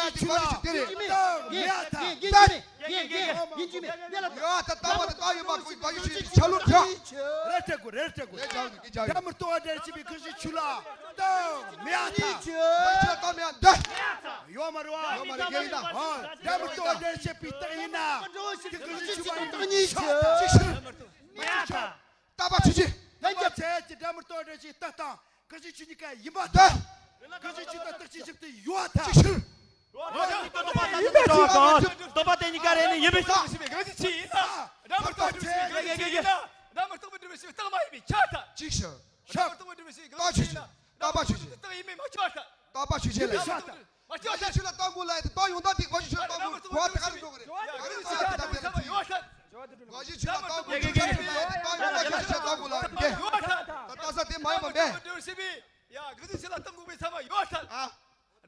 ཡ་དེ་གོ་ཞིག་དེ་རེད། ད་མེད་ད། ཡིན་གྱི་མེད། ཡིན་གྱི་མེད། ཡིན་གྱི་མེད། ཡ་ད་ལྟ་བ་དེ་ད་ཡོད་མ་གོ་གོ་ཞིག་ཆ་ལུགས་ཆ། རེད་དྲན་གོ་རེད་དྲན་གོ། རེད་ཆ་ལུགས་ཀྱི་ཆ་ཡོད། སྒྲ་མི་གཏོང་བ་འདྲ་བྱེད་པའི་གང་ཞིག་ཆུ་ལ་ད་མེད་ད། གོ་ཞིག་ད་མེད་ད། ཡོད་མ་རེད་བ། ཡོད་མ་རེད་རྒན་ཡིན་ད། ཨ་སྒྲ་མི་གཏོང་བ་འདྲ་བྱེད་པའི་རྟགས་ཡིན་ན། དེ་གང་ཞིག་ཆུ་མ་ཡིན་ཆོག་ད། ཅིག་ཤི། མེད་ད། རྟག་པ་ཆོས་ཅན། ལྷན་རྒྱས་ཆེ་གི་སྒྲ་མི་གཏོང་བ་འདྲ་བྱེད་རྟགས་དང་གང་ཞིག་ཆུ་གཉིས་ཀ་ཡིན་པ་དང་། གང་ཞིག་ཆུ་དང་རྟགས་ཀྱི་ཞིབ་ཏུ་ཡོད་ད། ཅིག་ཤི། རྟོག་པ་དེ་གཉིས་ཀ་རེད་ནི་ཡིན་པའི་ཆ། གང་ཞིག་ཆུ་ཡིན་ན། རྟགས་མི་རྟོགས་པའི་སྒྲུབ་པའི་ཞིབ་རྟགས་མ་ཡིན་པའི་ཆ་ད། ཅིག་ཤི། རྟགས་མི་རྟོགས་པའི་སྒྲུབ་པའི་ཞིབ་རྟགས་མ་ཡིན་པའི་ཆ་ད། རྟགས་ཆོས་ཅན། རྟགས་པ་ཆོས་ཅན། རྟགས་ཡིན་པའི་མ་ཆ་ད། རྟགས་པ་ཆོས་ཅན་ལ། མ་ཆ་ད། གོ་ཞིག་ཆུ་ལ་རྟགས་འགོད་ལ་ཡ་དེ་རྟགས་ཡོང་ད་དེ་གོ་ཞིག་ཆུ་ལ་རྟགས་འགོད་གོ་བ་དེ་ག་རེ་འགྲོ་གི་རེད། ག་རེ་ཆ་ད་ད་དེ་ལ་ཅིག་ཡོད་ད། གོ་ཞིག་ཆུ་ལ་རྟགས་འགོད་ཆུ་ཆ་ཆུ་ལ་ཡ་དེ་རྟགས་ཡོང་ད་དེ་ཆུ་ལ་རྟགས་འགོད་ལ་ཡ་དེ། ད་ལྟ་ས་དེ་མ་ཡིན་པ་མེད། ཡ་ག་དེ་ཆུ་ལ་རྟགས་འགོད་པའི་ཚད་མ་ཡོད་ད། ཨ།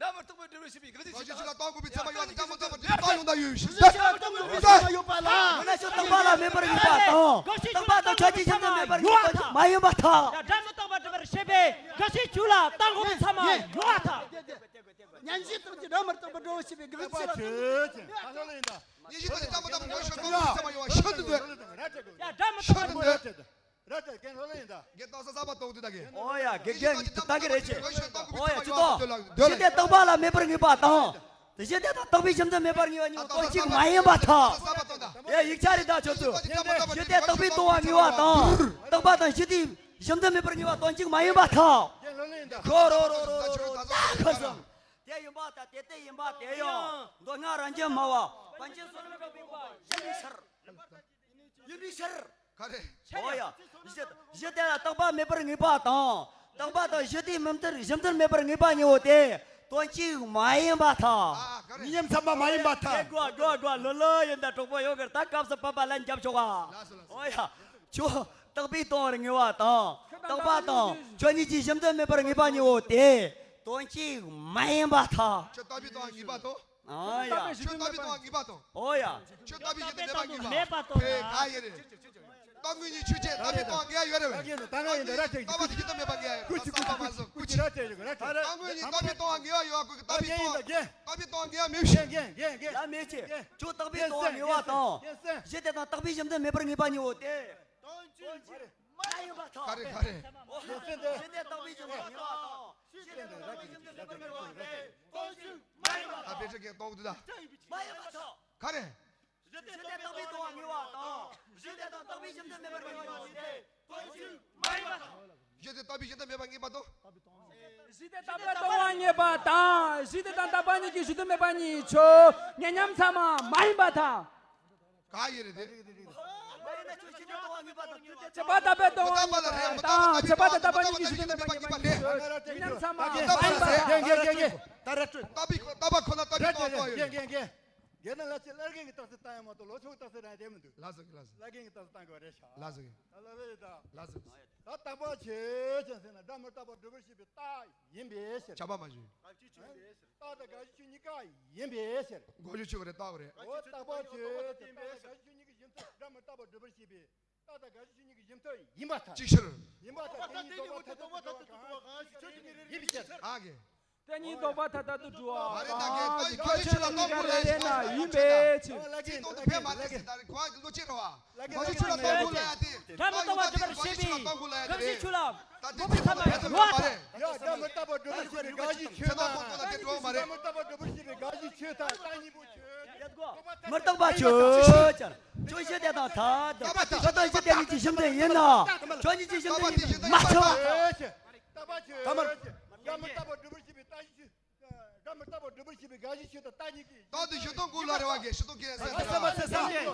རྟགས་མི་རྟོགས་པའི་སྒྲུབ་པའི་ཞིབ་པའི་ག་དེ་ཆུ་ལ་རྟགས་འགོད་པའི་ཚད་མ་ཡོད་ད། རྟགས་མི་རྟོགས་པ་སྒྲུབ་པའི་རྟགས་ཡོང་ད་ཡོད་ཞིག་ད། རྟགས་མི་རྟོགས་པའི་ཚད་མ་ཡོད་པ་ལ། ང་ཚོ་རྟག་པ་ལ་མེད་པར་ངེས་པ་དང་། རྟག་པ་དང་ཆོས་ཅན་ཞིབ་ཏུ་མེད་པར་ངེས་པ་མ་ཡིན་པ་ཐལ། ཡ་སྒྲ་མི་རྟོགས་པ་སྒྲུབ་པར་བྱེད་པའི་གང་ཞིག་ཆུ་ལ་རྟགས་འགོད་པའི་ཚད་མ་ཡོད་ཐལ། མཉན་བཞི་ལྟར་གྱི་སྒྲ་མི་རྟོགས་པ་སྒྲུབ་པར་བྱེད་པའི་གང་ཞིག་ཆུ་ལ། མཉན་བཞི་ལྟར་གྱི་སྒྲ་མི་རྟོགས་པ་སྒྲུབ་པར་བྱེད་པའི་གང་ཞིག་ཆུ་ལ་རྟགས་འགོད་པའི་ཚད་མ་ཡོད་ཤིན་ཏུ་འདོད། ཡ་སྒྲ་མི་རྟོགས་པ་སྒྲུབ་པར་བྱེད། རེད་དེ་རྒན་ལྷོད་ལྷོད་ཡིན་ད། རྒན་རྟོགས་ས་གསར་པ་གཏོང་དུས་ད་གི། ཨོ་ཡ་དགེ་རྒན་ད་གི་རེད་ཆེ། ཨོ་ཡ་ཅི་ཏོ། ཞི་བདེ་རྟག་པ་ལ་མེད་པར་ངེས་པ་དང་། དེ་ཞི་བདེ་དང་རྟག་པའི་ཞི་བདེ་མེད་པར་ངེས་པ་གཉིས་དོན་གཅིག་མ་ཡིན་པ་ཐལ། ཡ་ཡིག་ཆ་རེད་ད་ཁྱོད་ཚོ། ཞི་བདེ་རྟག་པའི་སྟོང་བ་ངེས་པ་དང་། རྟག་པ་དང་ཞི་བདེའི་ཞི་བདེ་མེད་པར་ངེས་པ་དོན་གཅིག་མ་ཡིན་པ་ཐལ། ཁོ་རོ་རོ་རོ་རོ་རོ་ད་ཁོ་སོང་། དེ་ཡིན་པ་ད་དེ་དེ་ཡིན་པ་དེ་ཡང་མདོ་སྔགས་རང་རྒྱལ་སྨྲ་བ་པཎ་ཆེན་བསོད་ནམས་རབ་པའི་དབང་པོ་ཡིན་ནི་ཕྱིར། ཡིན་པའི་ཕྱིར། ག་རེ། ཨོ་ཡ། ཞི་ཞི་བདེ་ལ་རྟག་པ་མེད་པར་ངེས་པ་དང་། རྟག་པ་དང་ཞི་བདེའི་མུ་མཐུད་ཞི་མཐུན་མེད་པར་ངེས་པ་གཉིས་པོ་དེ་དོན་གཅིག་མ་ཡིན་པ་ཐལ། ཨ་ག་རེ། མཉམ་ཚང་མ་མ་ཡིན་པ་ཐལ། དགོ་དགོ་དགོ་ལོ་ལོ་ཡིན་ད་གྲོགས་པོ་ཡོད་གར་ད་སྐབས་སུ་བབ་པ་ལན་རྒྱབ་ཆོག་ག་ལགས་སོ་ལགས་སོ། ཨོ་ཡ། ཁྱོད་རྟག་པའི་སྟོང་བར་ངེས་པ་དང་། རྟག་པ་དང་ཁྱོད་གཉིས་ཀྱི་ཞི་མཐུན་མེད་པར་ངེས་པ་གཉིས་པོ་དེ་དོན་གཅིག་མ་ཡིན་པ་ཐལ། ཁྱོད་རྟག་པའི་སྟོང་བར་ངེས་པ་དང་། ཨོ་ཡ། ཁྱོད་རྟག་པའི་སྟོང་བར་ངེས་པ་དང་། ཨོ་ཡ། ཁྱོད་རྟག་པའི་ཞི་བདེ་མེད་པར་ངེས་པ། མེད་པ་དང་། ཕེ་ག་ཡེ་རེད། རྟག་དངོས་གཉིས་ཆོས་ཅན། རྟག་པའི་སྟོང་བར་ངེས་པ་ཡོད་རེད་བས། རྟག་པའི་ཞི་བདེ་མེད་པར་ངེས་པ་ཡོད། ཀུ་ཅི་ཀུ་ཅི་ཀུ་ཅི་ར་ཅེ་ཡོད་ར་ཅེ། རྟག་དངོས་གཉིས་རྟག་པའི་སྟོང་བར་ངེས་པ་ཡོད། ཀུ་རྟག་པའི་སྟོང་། རྟག་པའི་སྟོང་བར་ངེས་པ་མེད་ཞིང་། ཡ་མེད་ཅེ། ཁྱོད་རྟག་པའི་སྟོང་བར་ངེས་པ་དང་། ཞི་བདེ་དང་རྟག་པའི་ཞི་བདེ་མེད་པར་ངེས་པ་གཉིས་པོ་དེ། མ་ཡིན་པ་ཐལ། ག་རེ་ག་རེ། ཞི་བདེ་རྟག་པའི་ཞི་བདེ་ངེས་པ་དང་། ཞི་བདེ་རྟག་པའི་ཞི་བདེ་མེད་པར་ངེས་པ་དེ། དོན་གཅིག་མ་ཡིན་པ་ཐལ། ད་བེད་སྤྱོད་མཁན་གཏོང་དུས་ད། མ་ཡིན་པ་ཐལ། ག་རེ། ཞི་བདེ་རྟག་པའི་སྟོང་བར་ངེས་པ་དང་། ཞི་བདེ་དང་རྟག་པའི་ཞི་བདེ་མེད་པར་ངེས་པ་གཉིས་དེ། དོན་གཅིག་མ་ཡིན་པ་ཐལ། ཞི་བདེ་རྟག་པའི་ཞི་བདེ་མེད་པར་ངེས་པ་དང་། ཞི་བདེ་རྟག་པའི་སྟོང་བར་ངེས་པ་དང་། ཞི་བདེ་དང་རྟག་པ་གཉིས་ཀྱི་ཞི་བདེ་མེད་པ་གཉིས་ཆོས་ཉན་མཉམ་ཚང་མ་མ་ཡིན་པ་ཐལ། ག་ཡེ་རེད་དེ། བྱས་པ་རྟག་པའི་སྟོང་བར་ངེས་པ་དང་། བྱས་པ་རྟག་པ་གཉིས་ཀྱི་ཞི་བདེ་མེད་པ་ངེས་པ་དེ། ཉན་མཉམ་ཚང་མ་མ་ཡིན་པ་ཐལ། རྟག་པའི་རྟག་པ་ཁོ་ན་རྟག་པའི་སྟོང་བར་ངེས་པ་ཡོད། རྒན་ན་ལ་ཆེ་བླ་རྒན་གྱི་རྟགས་སུ་བཏང་ཡ་མ་གཏོགས་ལོ་ཆུང་གི་རྟགས་སུ་བཏང་ཡ་མི་འདུག་ལགས་སོ་ལགས་སོ། བླ་རྒན་གྱི་རྟགས་སུ་བཏང་དགོས་རེད་ཤག་ལགས་སོ། ད་ལ་ལ་ཡོད་ད། ལགས་སོ། ད་རྟག་པ་ཆོས་ཅན་ཟེར་ན་སྒྲ་མི་རྟག་པ་སྒྲུབ་པར་བྱེད་པའི་རྟགས་ཡིན་པའི་ཕྱིར། ཁྱབ་པ་མ་བྱུང་། རྟགས་དང་དགག་གཞི་ཆོས་གཉིས་ཀ་ཡིན་པའི་ཕྱིར། འགོག་བྱེད་ཆོས་ཀྱི་རེད་རྟགས་རེད། འོ་རྟག་པ་ཆོས་ཅན་ཟེར་ན་སྒྲ་མི་རྟག་པ་སྒྲུབ་པར་བྱེད་པའི་རྟགས་དང་དགག་གཞི་ཆོས་གཉིས་ཀྱི་ཡུལ་ཐོབ་ཡིན་པ་ཐལ། ཅིག་ཕྱིར། ཡིན་པ་ཐལ། དེ་ཉིད་ལྡོག་པ་ཐལ་ཐལ་དུ་འགྲོ་བ་གང་ཞིག་ཆོས་ཀྱི་མི་རིགས་ཡིན་པའི་ཕྱིར། ཨ་གེ། དེ་ཉིད་ལྡོག་པ་ཐལ་ཐལ་དུ་འགྲོ་བ་མ་རེད་ད་གེ། ད་ཡི་གོ་ཡི་ཆོས་ལ་རྟགས་འགོད་ལ་ཡ་དེ་ཡིན་པའི་ཕྱིར། ཅིག་ཏོང་ཏོ་ཕེ་མ་རེད་ཟེར་ད་རེད། གོ་ལོ་ཅི་རེད་བ། གོ་ཡི་ཆོས་ལ་རྟགས་འགོད་ལ་ཡ་དེ། སྒྲ་མི་རྟག་པ་སྒྲུབ་པར་བྱེད་པའི་གང་ཞིག་ཆོས་ལ་རྟགས་འགོད་ལ་ཡ་དེ། ད་དེ་ཕེ་མ་རེད་ད་རེད། ཡ་སྒྲ་མི་རྟག་པ་སྒྲུབ་པར་བྱེད་པའི་གང་ཞིག་ཆོས་དང་། སྒྲ་མི་རྟག་པ་སྒྲུབ་པར་བྱེད་པའི་གང་ཞིག་ཆོས་དང་རྟགས་གཉིས་པོ་ཆོས། མི་རྟག་པ་ཆོས་ཅན། ཁྱོད་ཞི་བདེ་དང་ཐལ། ཁྱོད་དང་ཞི་བདེ་གཉིས་ཀྱི་ཞི་བདེ་ཡིན་ན། ཁྱོད་གཉིས་ཀྱི་ཞི་བདེ་ཡིན་པས་མ་ཆགས། ཐ་མར། སྒྲ་མི་རྟག་པ་སྒྲུབ་པར་བྱེད་པའི་རྟགས་གཞི་ཆོས། སྒྲ་མི་རྟག་པ་སྒྲུབ་པར་བྱེད་པའི་དགག་གཞི་ཆོས་དང་རྟགས་གཉིས་ཀྱི། རྟགས་དེ་ཞི་བདེ་ཀུན་ལ་རེ་བ་གེ་ཞི་བདེ་ཀུན་ཟེར། ཨ་ས་མ་ཚེ་ས། ཡ་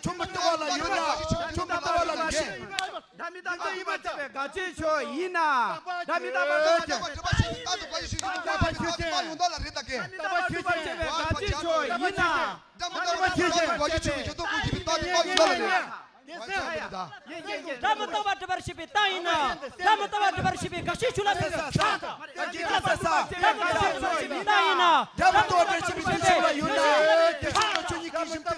ཆོས་མི་རྟག་པ་ལ་ཡོད་ན། ཆོས་མི་རྟག་པ་ལ་མི་ཤེས། སྒྲ་མི་རྟག་པ་ཡིན་པར་བྱེད་པའི་དགག་བྱའི་ཆོས་ཡིན་ན། སྒྲ་མི་རྟག་པ་སྒྲུབ་པར་བྱེད་པའི་རྟགས་དེ་ག་ཞིག་ཞིག་ཡོང་བ་ཡོང་ད་ལ་རེད་ད་གེ། སྒྲ་མི་རྟག་པ་སྒྲུབ་པར་བྱེད་པའི་དགག་བྱའི་ཆོས་ཡིན་ན། སྒྲ་མི་རྟག་པ་སྒྲུབ་པར་བྱེད་པའི་དགག་བྱའི་ཆོས་ཡིན་ན། སྒྲ་མི་རྟག་པ་སྒྲུབ་པར་བྱེད་པའི་རྟགས་ཡིན་ན། སྒྲ་མི་རྟག་པ་སྒྲུབ་པར་བྱེད་པའི་དགག་བྱའི་ཆོས་ཡིན་ན། སྒྲ་མི་རྟག་པ་སྒྲུབ་པར་བྱེད་པའི་དགག་བྱའི་ཆོས་ལ་ཟེར། སྒྲ་མི་རྟག་པ་སྒྲུབ་པར་བྱེད་པའི་རྟགས་ཡིན་ན། སྒྲ་མི་རྟག་པ་སྒྲུབ་པར་བྱེད་པའི་ཆོས་ལ་ཡོད་ན། དེ་ཆོས་ལ་ཆོས་ཉིད་ཀྱི་ཞིང་དུ།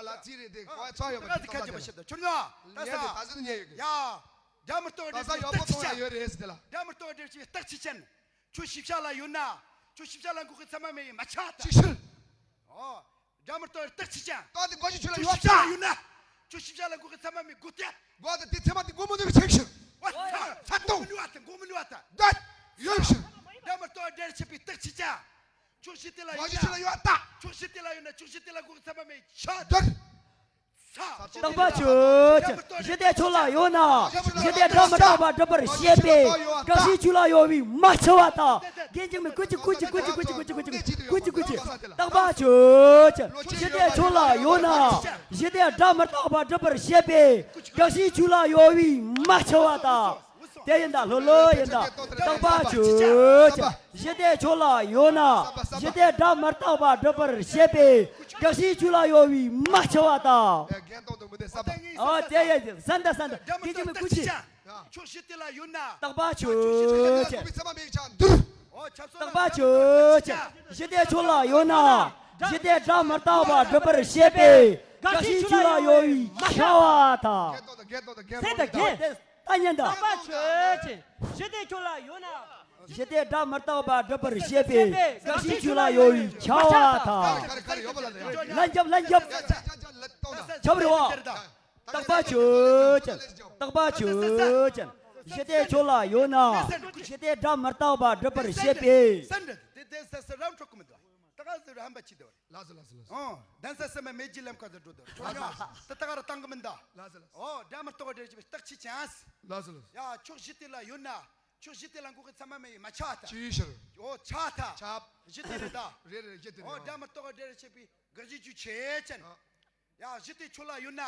ལ་ལ་ཙི་རེད་དེ་ཨ། གོ་ཚོ་ཡོད་པ་ད་ཅི་ཁ་ཅི་མ་ཤེས་ད་ཁྱོད་ཉོ། ད་ངས་ས་དེ་ད་ཟིན་ཉེ་ཡོད་གི་ཡ། དགྲ་མི་རྟག་པ་ད་ས་འདྲེ་ཡོད་པོ་ཐོག་ལ་ཡོད་རེད་ཟེར་དེ་ལ། དགྲ་མི་རྟག་པ་འདྲེ་ཞིག་རྟགས་ཆི་ཅན། ཁྱོད་ཤི་བྱ་ལ་ཡོད་ན། ཁྱོད་ཤི་བྱ་ལ་འགོག་གི་ཚད་མ་མེད་ཡིན་མ་ཆག་ད། ཅི་ཕྱིར། ཨོ། དགྲ་མི་རྟག་པའི་རྟགས་ཆི་ཅན། ད་དེ་མགོ་ཅིག་ཁྱོད་ལ་ཡོད་ད། ཁྱོད་ཤི་བྱ་ལ་འགོག་གི་ཚད་མ་མེད་དགོས་ཏེ། མགོ་ད་དེ་ཚད་མ་དེ་མགོ་མི་འདུག་གི་ཆེག་ཕྱིར། ཨོ། ཚ་ཚ་ཏོང་། མགོ་མི་ལུས་པ་ད་མགོ་མི་ལུས་པ་ད། ད། ཡོད་ཕྱིར། དགྲ་མི་རྟག་པ་འདྲེ་ཆད་པའི་རྟགས་ཆི་ཅན། ཁྱོད་ཤི་དེ་ལ་ཡོད་ན། ཁྱོད་ཤི་དེ་ལ་ཡོད་ན་ཁྱོད་ཤི་དེ་ལ་འགོག་གི་ཚད་མ་མེད་ཆག་ད། རྟག་པ་ཆོས་ཅན། ཞི་བདེ་ཁྱོད་ལ་ཡོད་ན། ཞི་བདེ་སྒྲ་མི་རྟག་པ་སྒྲུབ་པར་བྱེད་པའི་དགག་གཞི་ཁྱོད་ལ་ཡོད་པས་མ་འཆི་བ་དང་། རྒན་འཇིགས་མེད་ཀུ་ཅི་ཀུ་ཅི་ཀུ་ཅི་ཀུ་ཅི་ཀུ་ཅི་ཀུ་ཅི་ཀུ་ཅི་ཀུ་ཅི་ཀུ་ཅི། རྟག་པ་ཆོས་ཅན། ཞི་བདེ་ཁྱོད་ལ་ཡོད་ན། ཞི་བདེ་སྒྲ་མི་རྟག་པ་སྒྲུབ་པར་བྱེད་པའི་དགག་གཞི་ཁྱོད་ལ་ཡོད་པས་མ་འཆི་བ་དང་། དེ་ཡིན་ད་ལྷོད་ལྷོད་ཡིན་ད། རྟག་པ་ཆོས་ཅན། ཞི་བདེ་ཁྱོད་ལ་ཡོད་ན། ཞི་བདེ་སྒྲ་མི་རྟག་པ་སྒྲུབ་པར་བྱེད་པའི་དགག་གཞི་ཁྱོད་ལ་ཡོད་པས་མ་འཆི་བ་དང་། ཨོ་དེ་ཡིན་ཟན་ད་ཟན་ད་དེ་ཅི་མི་ཀུ་ཅི། ཁྱོད་ཤི་དེ་ལ་ཡོད་ན། རྟག་པ་ཆོས་ཅན། རྟག་པ་ཆོས་ཅན། ཞི་བདེ་ཁྱོད་ལ་ཡོད་ན། ཞི་བདེ་སྒྲ་མི་རྟག་པ་སྒྲུབ་པར་བྱེད་པའི་དགག་གཞི་ཁྱོད་ལ་ཡོད་པས་འཆི་བ་དང་། ཟན་ད་རྒན། ད་ཉན་ད། རྟག་པ་ཆོས་ཅན། ཞི་བདེ་ཁྱོད་ལ་ཡོད་ན། ཞི་བདེ་སྒྲ་མི་རྟག་པ་སྒྲུབ་པར་བྱེད་པའི་དགག་གཞི་ཁྱོད་ལ་ཡོད་པས་འཆི་བ་དང་། ལན་རྒྱབ་ལན་རྒྱབ། ཁྱབ་རེ་བ། རྟག་པ་ཆོས་ཅན། རྟག་པ་ཆོས་ཅན། ཞི་བདེ་ཁྱོད་ལ་ཡོད་ན། ཞི་བདེ་སྒྲ་མི་རྟག་པ་སྒྲུབ་པར་བྱེད་པའི། ད་ག་ཟེར་ར་ཧམ་པ་ཅི་འདུག་རེད། ལགས་སོ་ལགས་སོ་ལགས་སོ། ཨོ། གདན་ས་སེམས་མེད་མེད་ཀྱི་ལམ་ཁ་ཟེར་འགྲོ་འདུག་རེད། ལགས་སོ་ལགས་སོ། ད་ད་ག་ར་བཏང་གི་མིན་ད། ལགས་སོ་ལགས་སོ། ཨོ། དགྲ་མི་རྟག་པ་འདྲེ་ཆད་པའི་རྟགས་ཆི་ཅན། ལགས་སོ་ལགས་སོ། ཡ་ཁྱོད་ཤི་དེ་ལ་ཡོད་ན། ཁྱོད་ཤི་དེ་ལ་འགོག་གི་ཚད་མ་མེད་ཡིན་མ་ཆག་ད། ཅི་ཕྱིར། ཨོ་ཆག་ད། ཆག་ཤི་དེ་རེད་ད། རེད་རེད་ཤི་དེ་རེད། ཨོ་དགྲ་མི་རྟག་པ་འདྲེ་ཆད་པའི་དགག་གཞི་ཁྱོད་ཆོས་ཅན། ཨ། ཡ་ཤི་དེ་ཁྱོད་ལ་ཡོད་ན།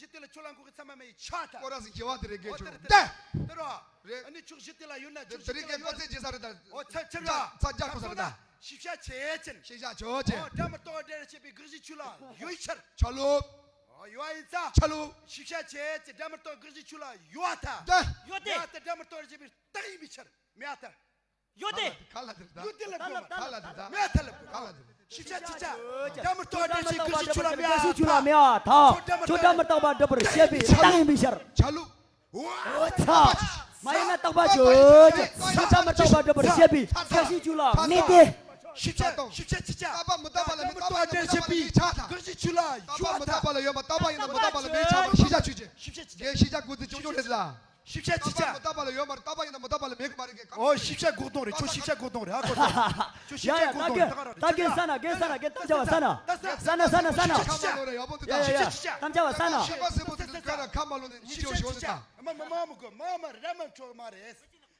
ཤི་དེ་ལ་ཁྱོད་ལ་འགོག་གི་ཚད་མ་མེད་ཡིན་ཆག་ད། ཁོ་རང་སེམས་སྐྱེ་བ་དེ་རེད་གལ་ཆེ་རུ་ད། དེ་རོ། རེད། ཨ་ནི་ཁྱོད་ཤི་དེ་ལ་ཡོད་ན་ཁྱོད་ཤི་དེ་ལ་ཡོད་ན། ཨོ་ཚ་ཚ་ར། ཚ་རྒྱ་ཁོ་ས་རེད་ད། ཤི་བྱ་ཆོས་ཅན། ཤི་བྱ་ཆོས་ཅན། ཨོ་དགྲ་མི་རྟག་པ་འདྲེ་ཆད་པའི་དགག་གཞི་ཁྱོད་ལ་ཡོད་ཕྱིར། ཆ་ལུགས། ཡོད་ཡིན་ཙང་། ཆ་ལུགས། ཞིབ་ཆ་བྱས་ཏེ་དགྲ་མི་རྟག་དགག་བཞི་ཆུ་ལ་ཡོད་ཐལ། ཡོད་དེ། ཡ་ད་དགྲ་མི་རྟག་བཞི་པའི་རྟགས་ཡིན་པའི་ཕྱིར་མེད་ཐལ། ཡོད་དེ། ག་ལ་དེ་རེད་ད། ཡོད་དེ་ལ་གོ་མ་ག་ལ་དེ་ད། མེད་ཐལ་ལ་གོ་ག་ལ་དེ་རེད། ཞིབ་ཆ་ཅི་ཆ། དགྲ་མི་རྟག་དགྲ་བཞི་དགག་བཞི་ཆུ་ལ་མེད་ཐལ། ཆུ་ལ་མེད་ཐལ། ཁྱོད་དགྲ་མི་རྟག་པ་སྒྲུབ་པར་བཤད་པའི་རྟགས་ཡིན་པའི་ཕྱིར། ཆ་ལུགས། འོ་ཚ། མ་ཡིན་ན་རྟག་པ་བརྗོད་ཅིང་། ཆོས་ཅན་མི་རྟག་པ་སྒྲུབ་པར་བཤད་པའི་དགག་བཞི་ཆོས་ལ་མེད་དེ། ཞིབ་ཆ་ཞིབ་ཆ་ཅི་ཆ། རྟག་པ་མི་རྟག་པ་ལ་མེད། རྟག་པ་ཡིན་ན་མི་རྟག་པ་ལ་མེད་ཆགས་དང་། དགག་བཞི་ཆོས་ལ་ཡོད་པ་དང་། རྟག་པ་མི་རྟག་པ་ལ་ཡོད་པ་རྟག་པ་ཡིན་ན་མི་རྟག་པ་ལ་མེད་ཆགས་པ། ཞིབ་ཆ་ཆོས་ཅན། ཞིབ་ཆ་ཅི་ཆ། ངས་ཞིབ་ཆ་དགོས་ཚུལ་ཆུང་ཆུང་རེད་ལ། ཞིབ་ཆ་ཅི་ཆ། རྟག་པ་མི་རྟག་པ་ལ་ཡོད་མ་རེད། རྟག་པ་ཡིན་ན་མི་རྟག་པ་ལ་མེད་གི་མ་རེད་གི། ཨོ་ཞིབ་ཆ་དགོས་དོན་རེད། ཁྱོད་ཞིབ་ཆ་དགོས་དོན་རེད། ཧ་གོ་སོང་། ཁྱོད་ཞིབ་ཆ་དགོས་དོན་རེད། ད་ག་རེ་ད་ག་རེ། ད་གིན་ས་ན་གིན་ས་ན་གིན་གཏམ་བྱ་བ་ས་ན། ས་ན་ས་ན་ས་ན། ཞིབ་ཆ་ཡ་ཡ་ཡ། གཏམ་བྱ་བ་ས་ན། ཞིབ་ཆ་ཅི་ཆ། མ་མ་མི་དགོས། མ་མ་ར་མ་འཕྲོ་མ་རེད།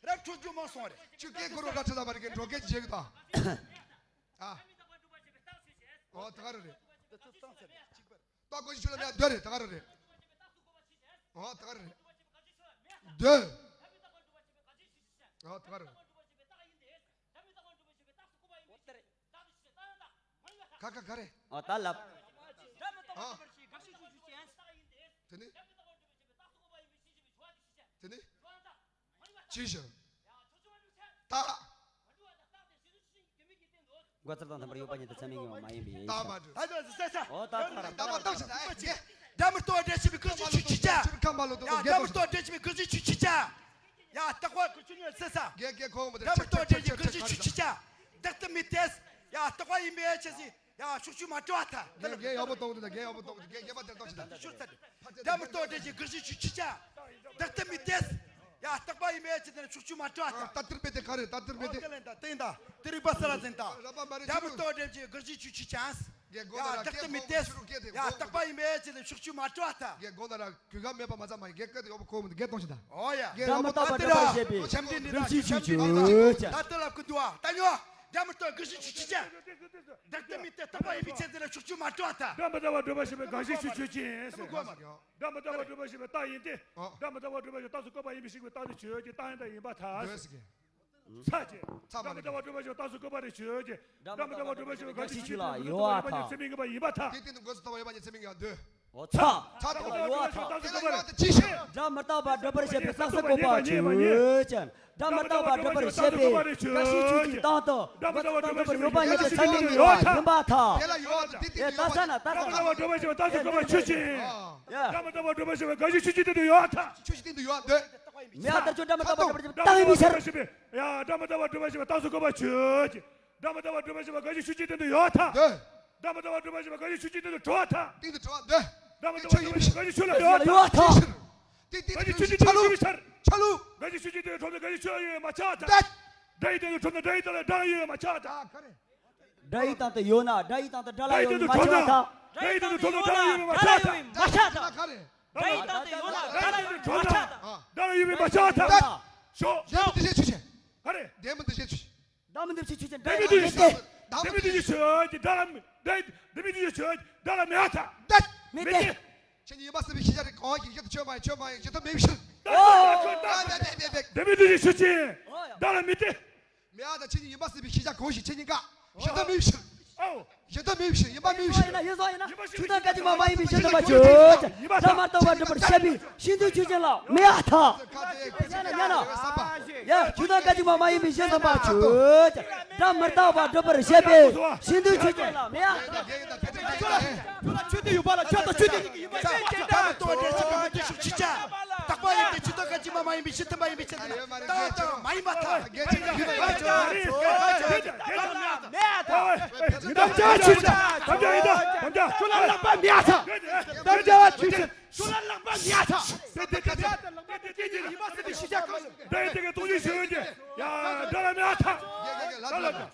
ར་འཕྲོ་རྒྱུ་མ་སོང་རེད། ཆུ་སྐད་ཁོ་རོ་ར་ཁྲི་ལ་མ་རེད་གི། འགྲོ་སྐད་བྱེད་གི་ད། ཨ། ཨོ་ད་ག་རེ་རེད། རྟག་དགག་བཞི་ཆུ་ལ་མེད། འདོད་རེད། ད་ག་རེ་རེད། ཨོ་ད་ག་རེ་རེད། འདོད། ཨོ་ད་ག་རེ་རེད། ཁ་ཁ་ག་རེ། ཨོ་ད་ལབ། ཨ། དེ་ནི། དེ་ནི། ཅི་ཞིག་ད། འགོ་ཚར་དང་མཐུན་པར་ཡོད་པ་ཉིད་དུ་ཚད་མས་ངེས་པ་མ་ཡིན་པའི། ད་མ་འགྲོ། ད་ད་ཟེར་ས། ཨོ་ད་ད་ད་མ་ཏོག་ཞིག་ད། དགྲ་མི་རྟག་དགྲ་བྱེད་པའི་དགག་བཞི་ཆོས་ཅི་ཆ། ཡ་དགྲ་མི་རྟག་དགྲ་བྱེད་པའི་དགག་བཞི་ཆོས་ཅི་ཆ། ཡ་རྟག་པ་ཁོ་ཆོས་ཉིད་ཟེར་ས། དགྲ་མི་རྟག་དགྲ་བྱེད་པའི་དགག་བཞི་ཆོས་ཅི་ཆ། བདག་ལྟ་མི་སྟེ། ཡ་རྟག་པ་ཡིན་པའི་ཕྱིར་ཟེར། ཡ་ཕྱོགས་ཆོས་མ་གྲུབ་པར་ཐལ། རྒན་རྒན་ཡག་པོ་གཏོང་གི་འདུག་རྒན་ཡག་པོ་གཏོང་གི་འདུག་རྒན་རྒན་པ་དེར་གཏོང་ཞིག་ད། ཤོར་ཚར་ཏེ། དགྲ་མི་རྟག་དགྲ་བྱེད་དགག་བཞི་ཆོས་ཅི་ཆ། བདག་ལྟ་མི་སྟེ། ཡ་རྟག་པ་ཡིན་པའི་ཕྱིར་དེ་ཕྱོགས་ཆོས་མ་གྲུབ་པར་ཐལ། ད་ཏིར་པེ་དེ་ག་རེ། ད་ཏིར་པེ་དེ། ཨོ་དེ་ལེན་ད་དེ་ཡིན་ད། དེ་རིག་པ་ས་ལ་འཛིན་ད། ར་པ་མ་རེ་དགྲ་མི་རྟག་དགྲ་བྱེད་དགག་བཞི་ཆོས་ཅི་ཆ། རྒན་གོ་ད་ར་ཡ་བདག་ལྟ་མི་སྟེ། ཡ་རྟག་པ་ཡིན་པའི་ཕྱིར་དེ་ཕྱོགས་ཆོས་མ་གྲུབ་པར་ཐལ། རྒན་གོ་ད་ར། གོ་སྐབས་མེད་པ་མ་ཚད་མ་ཡིན། རྒན་སྐད་དེ་ཡག་པོ་གོ་མི་འདུག་རྒན་གཏོང་ཞིག་ད། ཨོ་ཡ། རྒན་ཡག་པོ་གཏོང་། ད་དེ་ར། འཆམ་མཐུན་འདི་ད་འཆམ་མཐུན་འདི་ད། ད་ལྟ་ལབ་གི་འདུག་ཨ། ད་ཉོ། དགྲ་མི་རྟག་དགག་བཞི་ཆོས་ཅི་ཆ། བདག་ལྟ་མི་སྟེ། རྟག་པ་ཡིན་པའི་ཕྱིར་དེ་ལ་ཕྱོགས་ཆོས་མ་གྲུབ་པར་ཐལ། དགྲ་མི་རྟག་པ་སྒྲུབ་པར་བྱེད་པའི་དགག་བཞི་ཆོས་ཅན། དགྲ་མི་རྟག་པ་སྒྲུབ་པར་བྱེད་པའི་རྟགས་ཡིན་ཏེ། དགྲ་མི་རྟག་པ་སྒྲུབ་པར་བྱེད་པའི་རྟགས་སུ་བཀོད་པ་ཡིན་པའི་ཕྱིར་གྱི་རྟགས་དེ་ཆོས་ཅན། རྟགས་ཡིན་རྟགས་ཡིན་པར་ཐལ། ཚ་ཅེ། ཚ་མ་རེད། དགྲ་མི་རྟག་པ་སྒྲུབ་པར་བྱེད་པའི་རྟགས་སུ་བཀོད་པ་དེ་ཆོས་ཅན། དགྲ་མི་རྟག་པ་སྒྲུབ་པར་བྱེད་པའི་དགག་བཞི་ཆོས་ལ་ཡོད་པར་ཐལ། ཚད་མས་ངེས་པ་ཡིན་པར་ཐལ། དེ་སྟེང་དུ་འགོད་ཚུལ་ལྟ་བ་ཡོད་པ་ཉིད་ཚད་མས་ངེས་པ་འདོད། འོ་ཚ། ཚ་དང་། ཡོད་པར་ཐལ། དེ་ལ་ཡོད་པར་ཐལ། ཅི་ཞིག་དགྲ་མི་རྟག་པ་སྒྲུབ་པར་བྱེད་པའི་རྟགས་སུ་བཀོད་པ་ཆོས་ཅན། དགྲ་མི་རྟག་པ་སྒྲུབ་པར་བྱེད་པའི་དགག་བཞི་ཆོས་ཅན་སྟེང་དུ་འགོད་ཚུལ་ལྟ་བ་ཡོད་པ་ཉིད་ཚད་མས་ངེས་པ་ཡིན་པར་ཐལ། དེ་ལ་ཡོད་པར་ཐལ། དེ་ལ་ཡོད་པར་ཐལ། དགྲ་མི་རྟག་པ་སྒྲུབ་པར་བྱེད་པའི་རྟགས་སུ་བཀོད་པ་ཆོས་ཅན། ཡ། དགྲ་མི་རྟག་པ་སྒྲུབ་པར་བྱེད་པའི་དགག་བཞི་ཆོས་ཅན་སྟེང་དུ་ཡོད་པར་ཐལ། ཆོས་ཅན་སྟེང་དུ་ཡོད་པར་འདོད། མེད་པར་ཐལ། ཆོས་དགྲ་མི་རྟག་པ་སྒྲུབ་པར་བྱེད་པའི་རྟགས་ཡིན་པའི་ཕྱིར། ཡ། དགྲ་མི་རྟག་པ་སྒྲུབ་པར་བྱེད་པའི་རྟགས་སུ་བཀོད་པ་ཆོས་ཅན། དགྲ་མི་རྟག་པ་སྒྲུབ་པར་བྱེད་པའི་དགག་བཞི་ཆོས་ཅན་སྟེང་དུ་ཡོད་པར་ཐལ། འདོད། དགྲ་མི་རྟག་པ་སྒྲུབ་པར་བྱེད་པའི་དགག་བཞི་ཆོས་ཅན་སྟེང་དུ་གྲུབ་པར་ཐལ། སྟེང་དུ་གྲུབ་པར་འདོད། དགྲ་མི་རྟག་པ་སྒྲུབ་པར་བྱེད་པའི་དགག་བཞི་ཆོས་ལ་ཡོད་པར་ཐལ། ཡོད་པར་ཐལ། དེ་དེ་དགག་བཞི་ཆོས་ཅན་སྟེང་དུ་གྲུབ་པའི་ཕྱིར། ཆ་ལུགས། དགག་བཞི་ཆོས་ཅན་སྟེང་དུ་གྲུབ་ན་དགག་བཞི་ཆོས་ལ་ཡོད་པར་མ་ཆགས་ཐལ། སྒྲ་ཡི་སྟེང་དུ་གྲུབ་ན་སྒྲ་ཡི་སྟེང་ལ་སྒྲ་ལ་ཡོད་པར་མ་ཆགས་ཐལ། ད་ག་རེ། སྒྲ་ཡི་སྟེང་དུ་ཡོད་ན་སྒྲ་ཡི་སྟེང་དུ་སྒྲ་ལ་ཡོད་པར་མ་ཆགས་ཐལ། སྒྲ་ཡི་སྟེང་དུ་གྲུབ་ན་སྒྲ་ལ་ཡོད་པར་མ་ཆགས་ཐལ། ད་ག་རེ། སྒྲ་ཡི་སྟེང་དུ་ཡོད་ན་སྒྲ་ལ་ཡོད་པར་མ་ཆགས་ཐལ། སྒྲ་ལ་ཡོད་པར་མ་ཆགས་ཐལ། ཞོག་ལྡན་མིན་འདུ་བྱེད་ཆོས་ཅན། ག་རེ། ལྡན་མིན་འདུ་བྱེད་ཆོས་ཅན། ལྡན་མིན་འདུ་བྱེད་ཆོས་ཅན། ལྡན་མིན་འདུ་བྱེད་ཆོས་ཅན། སྒྲ་ལ་མེད་དེ། ལྡན་མིན་འདུ་བྱེད་ཆོས་ཅན། སྒྲ་ལ་མེད་ཐལ། མེད་དེ། ཁྱེད་ཉིད་ཡིན་པ་སྲིད་པའི་ཤེས་བྱ་རིགས་གང་ཞིག་གཞི་དུ་ཆོས་མ་ཡིན། ཆོས་མ་ཡིན་གཞི་དུ་མེད་པའི་ཕྱིར། ལྡན་མིན་འདུ་བྱེད་ཆོས་ཅན། སྒྲ་ལ་མེད་དེ། མེད་ད་ཁྱེད་ཉིད་ཡིན་པ་སྲིད་པའི་ཤེས་བྱ་གང་ཞིག་ཁྱེད་ཉིད་ཀ་གཞི་དུ་མེད་པའི་ཕྱིར། ཨོ། གཞི་དུ་མེད་པའི་ཕྱིར། ཡིན་པ་མེད་པའི་ཕྱིར། ཡིན་ན་ཡིན་སོང་ཡིན་ན། ཆོས་དང་སྐད་ཅིག་མ་མ་ཡིན་པའི་གཞི་དུ་མ་ཆོས་ཅན། སྒྲ་མི་རྟག་པ་སྒྲུབ་པར་བཤད་པའི་ཤིན་ཏུ་ཆོས་ཅན་ལ་མེད་ཐལ། ཉན་ན་ཉན་ན། ཡ། ཆོས་དང་སྐད་ཅིག་མ་མ་ཡིན་པའི་གཞི་དུ་མ་ཆོས་ཅན། སྒྲ་མི་རྟག་པ་སྒྲུབ་པར་བཤད་པའི་ཤིན་ཏུ་ཆོས་ཅན་ལ་མེད་ཐལ། ཆོས་དེ་ཡོད་པ་ལ་ཆོས་དང་ཆོས་དེ་གཉིས་ཀྱི་ཡིན་པ་ཤེས་བྱེད་ཀྱི་ཡོད་མ་ཡིན་པའི་ཕྱིར་ཐལ། རྟག་པ་ཡིན་ཏེ་ཆོས་དང་སྐད་ཅིག་མ་མ་ཡིན་པའི་ཕྱིར་ཐལ། མ་ཡིན་པའི་ཕྱིར་ཐལ། རྟག་པ་མ་ཡིན་པར་ཐལ། མེད་ཐལ། དམ་བཅའ་ཆོས་ཅན། དམ་བཅའ་ཡིན་ད། དམ་བཅའ། ཆོས་ལ་ལྷག་པ་མེད་ཐལ། དམ་བཅའ་ཆོས་ཅན། ཆོས་ལ་ལྷག་པ་མེད་ཐལ། དེ་དེ་དེ་དེ་ཡིན་པ་སྲིད་པའི་ཤེས་བྱ་གང་ཞིག་སྒྲ་ཡི་སྟེང་གི་སྟོང་ཉིད་ཆོས་ཅན། ཡ། སྒྲ་ལ་མེད་ཐལ། ད་ལབ་ད།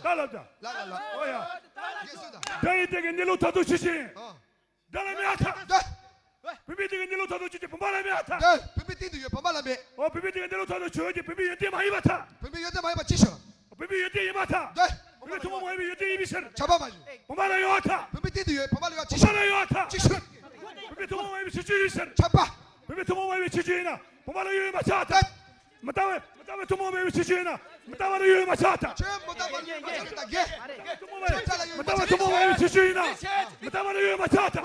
ད་ལབ་ད། ཨོ་ཡ། སྒྲ་ཡི་སྟེང་གི་གནས་ལུགས་མཐར་ཐུག་ཆོས་ཅན། སྒྲ་ལ་མེད་ཐལ། འདོད། བུམ་པའི་སྟེང་གི་གནས་ལུགས་མཐར་ཐུག་ཆོས་ཅན། བུམ་པ་ལ་མེད་ཐལ། འདོད། བུམ་པའི་སྟེང་དུ་ཡོད། བུམ་པ་ལ་མེད། འོ། བུམ་པའི་སྟེང་གི་གནས་ལུགས་མཐར་ཐུག་ཆོས་ཅན། བུམ་པའི་ཡོན་ཏན་མ་ཡིན་པར་ཐལ། བུམ་པའི་ཡོན་ཏན་མ་ཡིན་པ་ཅི་ཞིག་བུམ་པའི་ཡོན་ཏན་ཡིན་པར་ཐལ། འདོད། བུམ་པའི་ཐུན་མོང་མ་ཡིན་པའི་ཡོན་ཏན་ཡིན་པའི་ཕྱིར། ཁྱབ་པ་མ་ཡིན། བུམ་པ་ལ་ཡོད་པར་ཐལ། བུམ་པའི་སྟེང་དུ་ཡོད། བུམ་པ་ལ་ཡོད་པ་ཅི་ཞིག་བུམ་པ་ལ་ཡོད་པར་ཐལ། ཅི་ཞིག་བུམ་པའི་ཐུན་མོང་མ་ཡིན་པའི་ཆོས་ཅན་ཡིན་ཕྱིར། ཁྱབ་པ། བུམ་པའི་ཐུན་མོང་མ་ཡིན་པའི་ཆོས་ཅན་ཡིན་ན། བུམ་པ་ལ་ཡོད་པར་མ་ཆགས་ཐལ། འདོད། མི་རྟག་པའི། མི་རྟག་པའི་ཐུན་མོང་མ་ཡིན་པའི་ཆོས་ཅན་ཡིན་ན། མི་རྟག་པ་ལ་ཡོད་པར་མ་ཆགས་ཐལ། ཆོས་མི་རྟག་པ་ལ་ཡོད་པར་མ་ཆགས་ཐལ། མི་རྟག་པ་ལ་ཡོད་པར་མ་ཆགས་ཐལ། མི་རྟག་པའི་ཐུན་མོང་མ་ཡིན་པའི་ཆོས་ཅན་ཡིན་ན། མི་རྟག་པ་ལ་ཡོད་པར་མ་ཆགས་ཐལ།